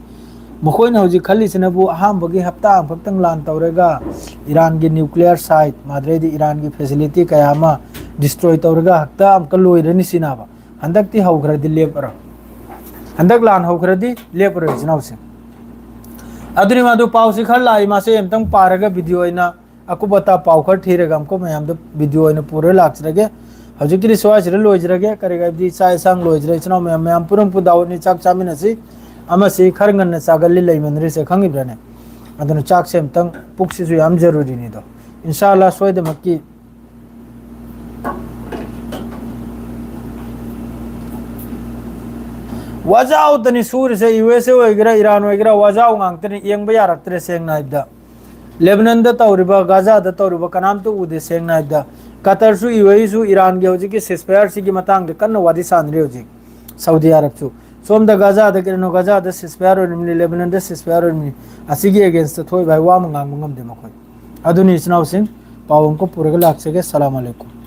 ꯃꯈꯣꯏꯅ ꯍꯧꯖꯤꯛ ꯈꯜꯂꯤꯁꯤꯅꯕꯨ ꯑꯍꯥꯟꯕꯒꯤ ꯍꯞꯇꯥ ꯑꯃꯈꯛꯇꯪ ꯂꯥꯟ ꯇꯧꯔꯒ ꯏꯔꯥꯟꯒꯤ nuclear site, ꯃꯥꯗ꯭ꯔꯩꯗꯤ ꯏꯔꯥꯟꯒꯤ facility ꯀꯌꯥ ꯑꯃ destroy ꯇꯧꯔꯒ ꯍꯦꯛꯇ ꯑꯃꯨꯛꯀ ꯂꯣꯏꯔꯅꯤ ꯁꯤꯅꯕ꯫ ꯍꯟꯗꯛꯇꯤ ꯍꯧꯈ꯭ꯔꯗꯤ ꯂꯦꯞꯄꯔꯣꯏ꯫ ꯍꯟꯗꯛ ꯂꯥꯟ ꯍꯧꯈ꯭ꯔꯗꯤ ꯂꯦꯞꯄꯔꯣꯏ ꯏꯆꯤꯟ ꯏꯅꯥꯎꯁꯤꯡ꯫ ꯑꯗꯨꯅꯤ ꯃꯗꯨ ꯄꯥꯎꯁꯤ ꯈꯔ ꯂꯥꯛꯏ, ꯃꯥꯁꯦ ꯑꯝꯇꯪ ꯄꯥꯔꯒ video ꯑꯣꯏꯅ ꯑꯀꯨꯞ ꯑꯇꯥ ꯄꯥꯎ ꯈꯔ ꯊꯤꯔꯒ ꯑꯃꯨꯛꯀ ꯃꯌꯥꯝꯗ ꯚꯤꯗꯤꯑꯣ ꯑꯣꯏꯅ ꯄꯨꯔꯒ ꯂꯥꯛꯆꯔꯒꯦ꯫ ꯍꯧꯖꯤꯛꯀꯤꯗꯤ ꯁ꯭ꯋꯥꯏꯁꯤꯗ ꯂꯣꯏꯖꯔꯒꯦ꯫ ꯀꯔꯤ ꯍꯥꯏꯕꯗꯤ ꯆꯥꯛ ꯏꯟꯁꯥꯡ ꯂꯣꯏꯖꯔꯦ, ꯏꯆꯤꯟ ꯏꯅꯥꯎ ꯃꯌꯥꯝ, ꯃꯌꯥꯝ ꯄꯨꯔꯝ ꯄꯨꯗꯥꯎꯅꯤ, ꯆꯥꯛ ꯆꯥꯃꯤꯟꯅꯁꯤ꯫ ꯑꯃꯁꯤ ꯈꯔ ꯉꯟꯅ ꯆꯥꯒꯜꯂꯤ ꯂꯩꯃꯟꯗ꯭ꯔꯤꯁꯦ ꯈꯪꯉꯤꯕ꯭ꯔꯥꯅꯦ? ꯑꯗꯨꯅ ꯆꯥꯛꯁꯦ ꯑꯃꯨꯛꯇꯪ, ꯄꯨꯛꯁꯤꯁꯨ ꯌꯥꯝ ꯖꯔꯨꯔꯤꯅꯤꯗꯣ꯫ ꯏꯟꯁꯥ ꯑꯜꯂꯥ ꯁꯣꯏꯗꯃꯛꯀꯤ ꯋꯥꯖꯥꯎꯗꯅꯤ ꯁꯨꯔꯤꯁꯦ꯫ ꯌꯨ ꯑꯦꯁ ꯑꯦ ꯑꯣꯏꯒꯦꯔꯥ, ꯏꯔꯥꯟ ꯑꯣꯏꯒꯦꯔꯥ, ꯋꯥꯖꯥꯎ ꯉꯥꯛꯇꯅꯤ꯫ ꯌꯦꯡꯕ ꯌꯥꯔꯛꯇ꯭ꯔꯦ ꯁꯦꯡꯅ ꯍꯥꯏꯕꯗ꯫ ꯂꯦꯕꯅꯟꯗ ꯇꯧꯔꯤꯕ, ꯒꯥꯖꯥꯗ ꯇꯧꯔꯤꯕ ꯀꯅꯥꯝꯇ ꯎꯗꯦ ꯁꯦꯡꯅ ꯍꯥꯏꯕꯗ꯫ ꯀꯇꯔꯁꯨ ꯌꯨ ꯑꯦ ꯏꯁꯨ ꯏꯔꯥꯟꯒꯤ ꯍꯧꯖꯤꯛꯀꯤ ꯁꯤꯁꯐꯌꯥꯔꯁꯤꯒꯤ ꯃꯇꯥꯡꯗ ꯀꯟꯅ ꯋꯥꯔꯤ ꯁꯥꯟꯅꯔꯤ ꯍꯧꯖꯤꯛ꯫ ꯁꯥꯎꯗꯤ ꯑꯔꯕꯁꯨ꯫ ꯁꯣꯝꯗ ꯒꯥꯖꯥꯗ ꯀꯩꯅꯣ, ꯒꯥꯖꯥꯗ ꯁꯤꯁꯐꯌꯥꯔ ꯑꯣꯏꯔꯤꯕꯅꯤ, ꯂꯦꯕꯅꯟꯗ ꯁꯤꯁꯐꯌꯥꯔ ꯑꯣꯏꯔꯤꯕꯅꯤ꯫ ꯑꯁꯤꯒꯤ ꯑꯦꯒꯦꯟꯁꯇ ꯊꯣꯛꯏꯕ ꯍꯥꯏ ꯋꯥ ꯑꯃ ꯉꯥꯡꯕ ꯉꯝꯗꯦ ꯃꯈꯣꯏ꯫ ꯑꯗꯨꯅꯤ ꯏꯆꯤꯟ ꯏꯅꯥꯎꯁꯤꯡ, ꯄꯥꯎ ꯑꯃꯨꯛꯀ ꯄꯨꯔꯒ ꯂꯥꯛꯆꯒꯦ꯫ ꯁꯂꯥꯝ ꯑꯂꯩꯀꯨꯝ꯫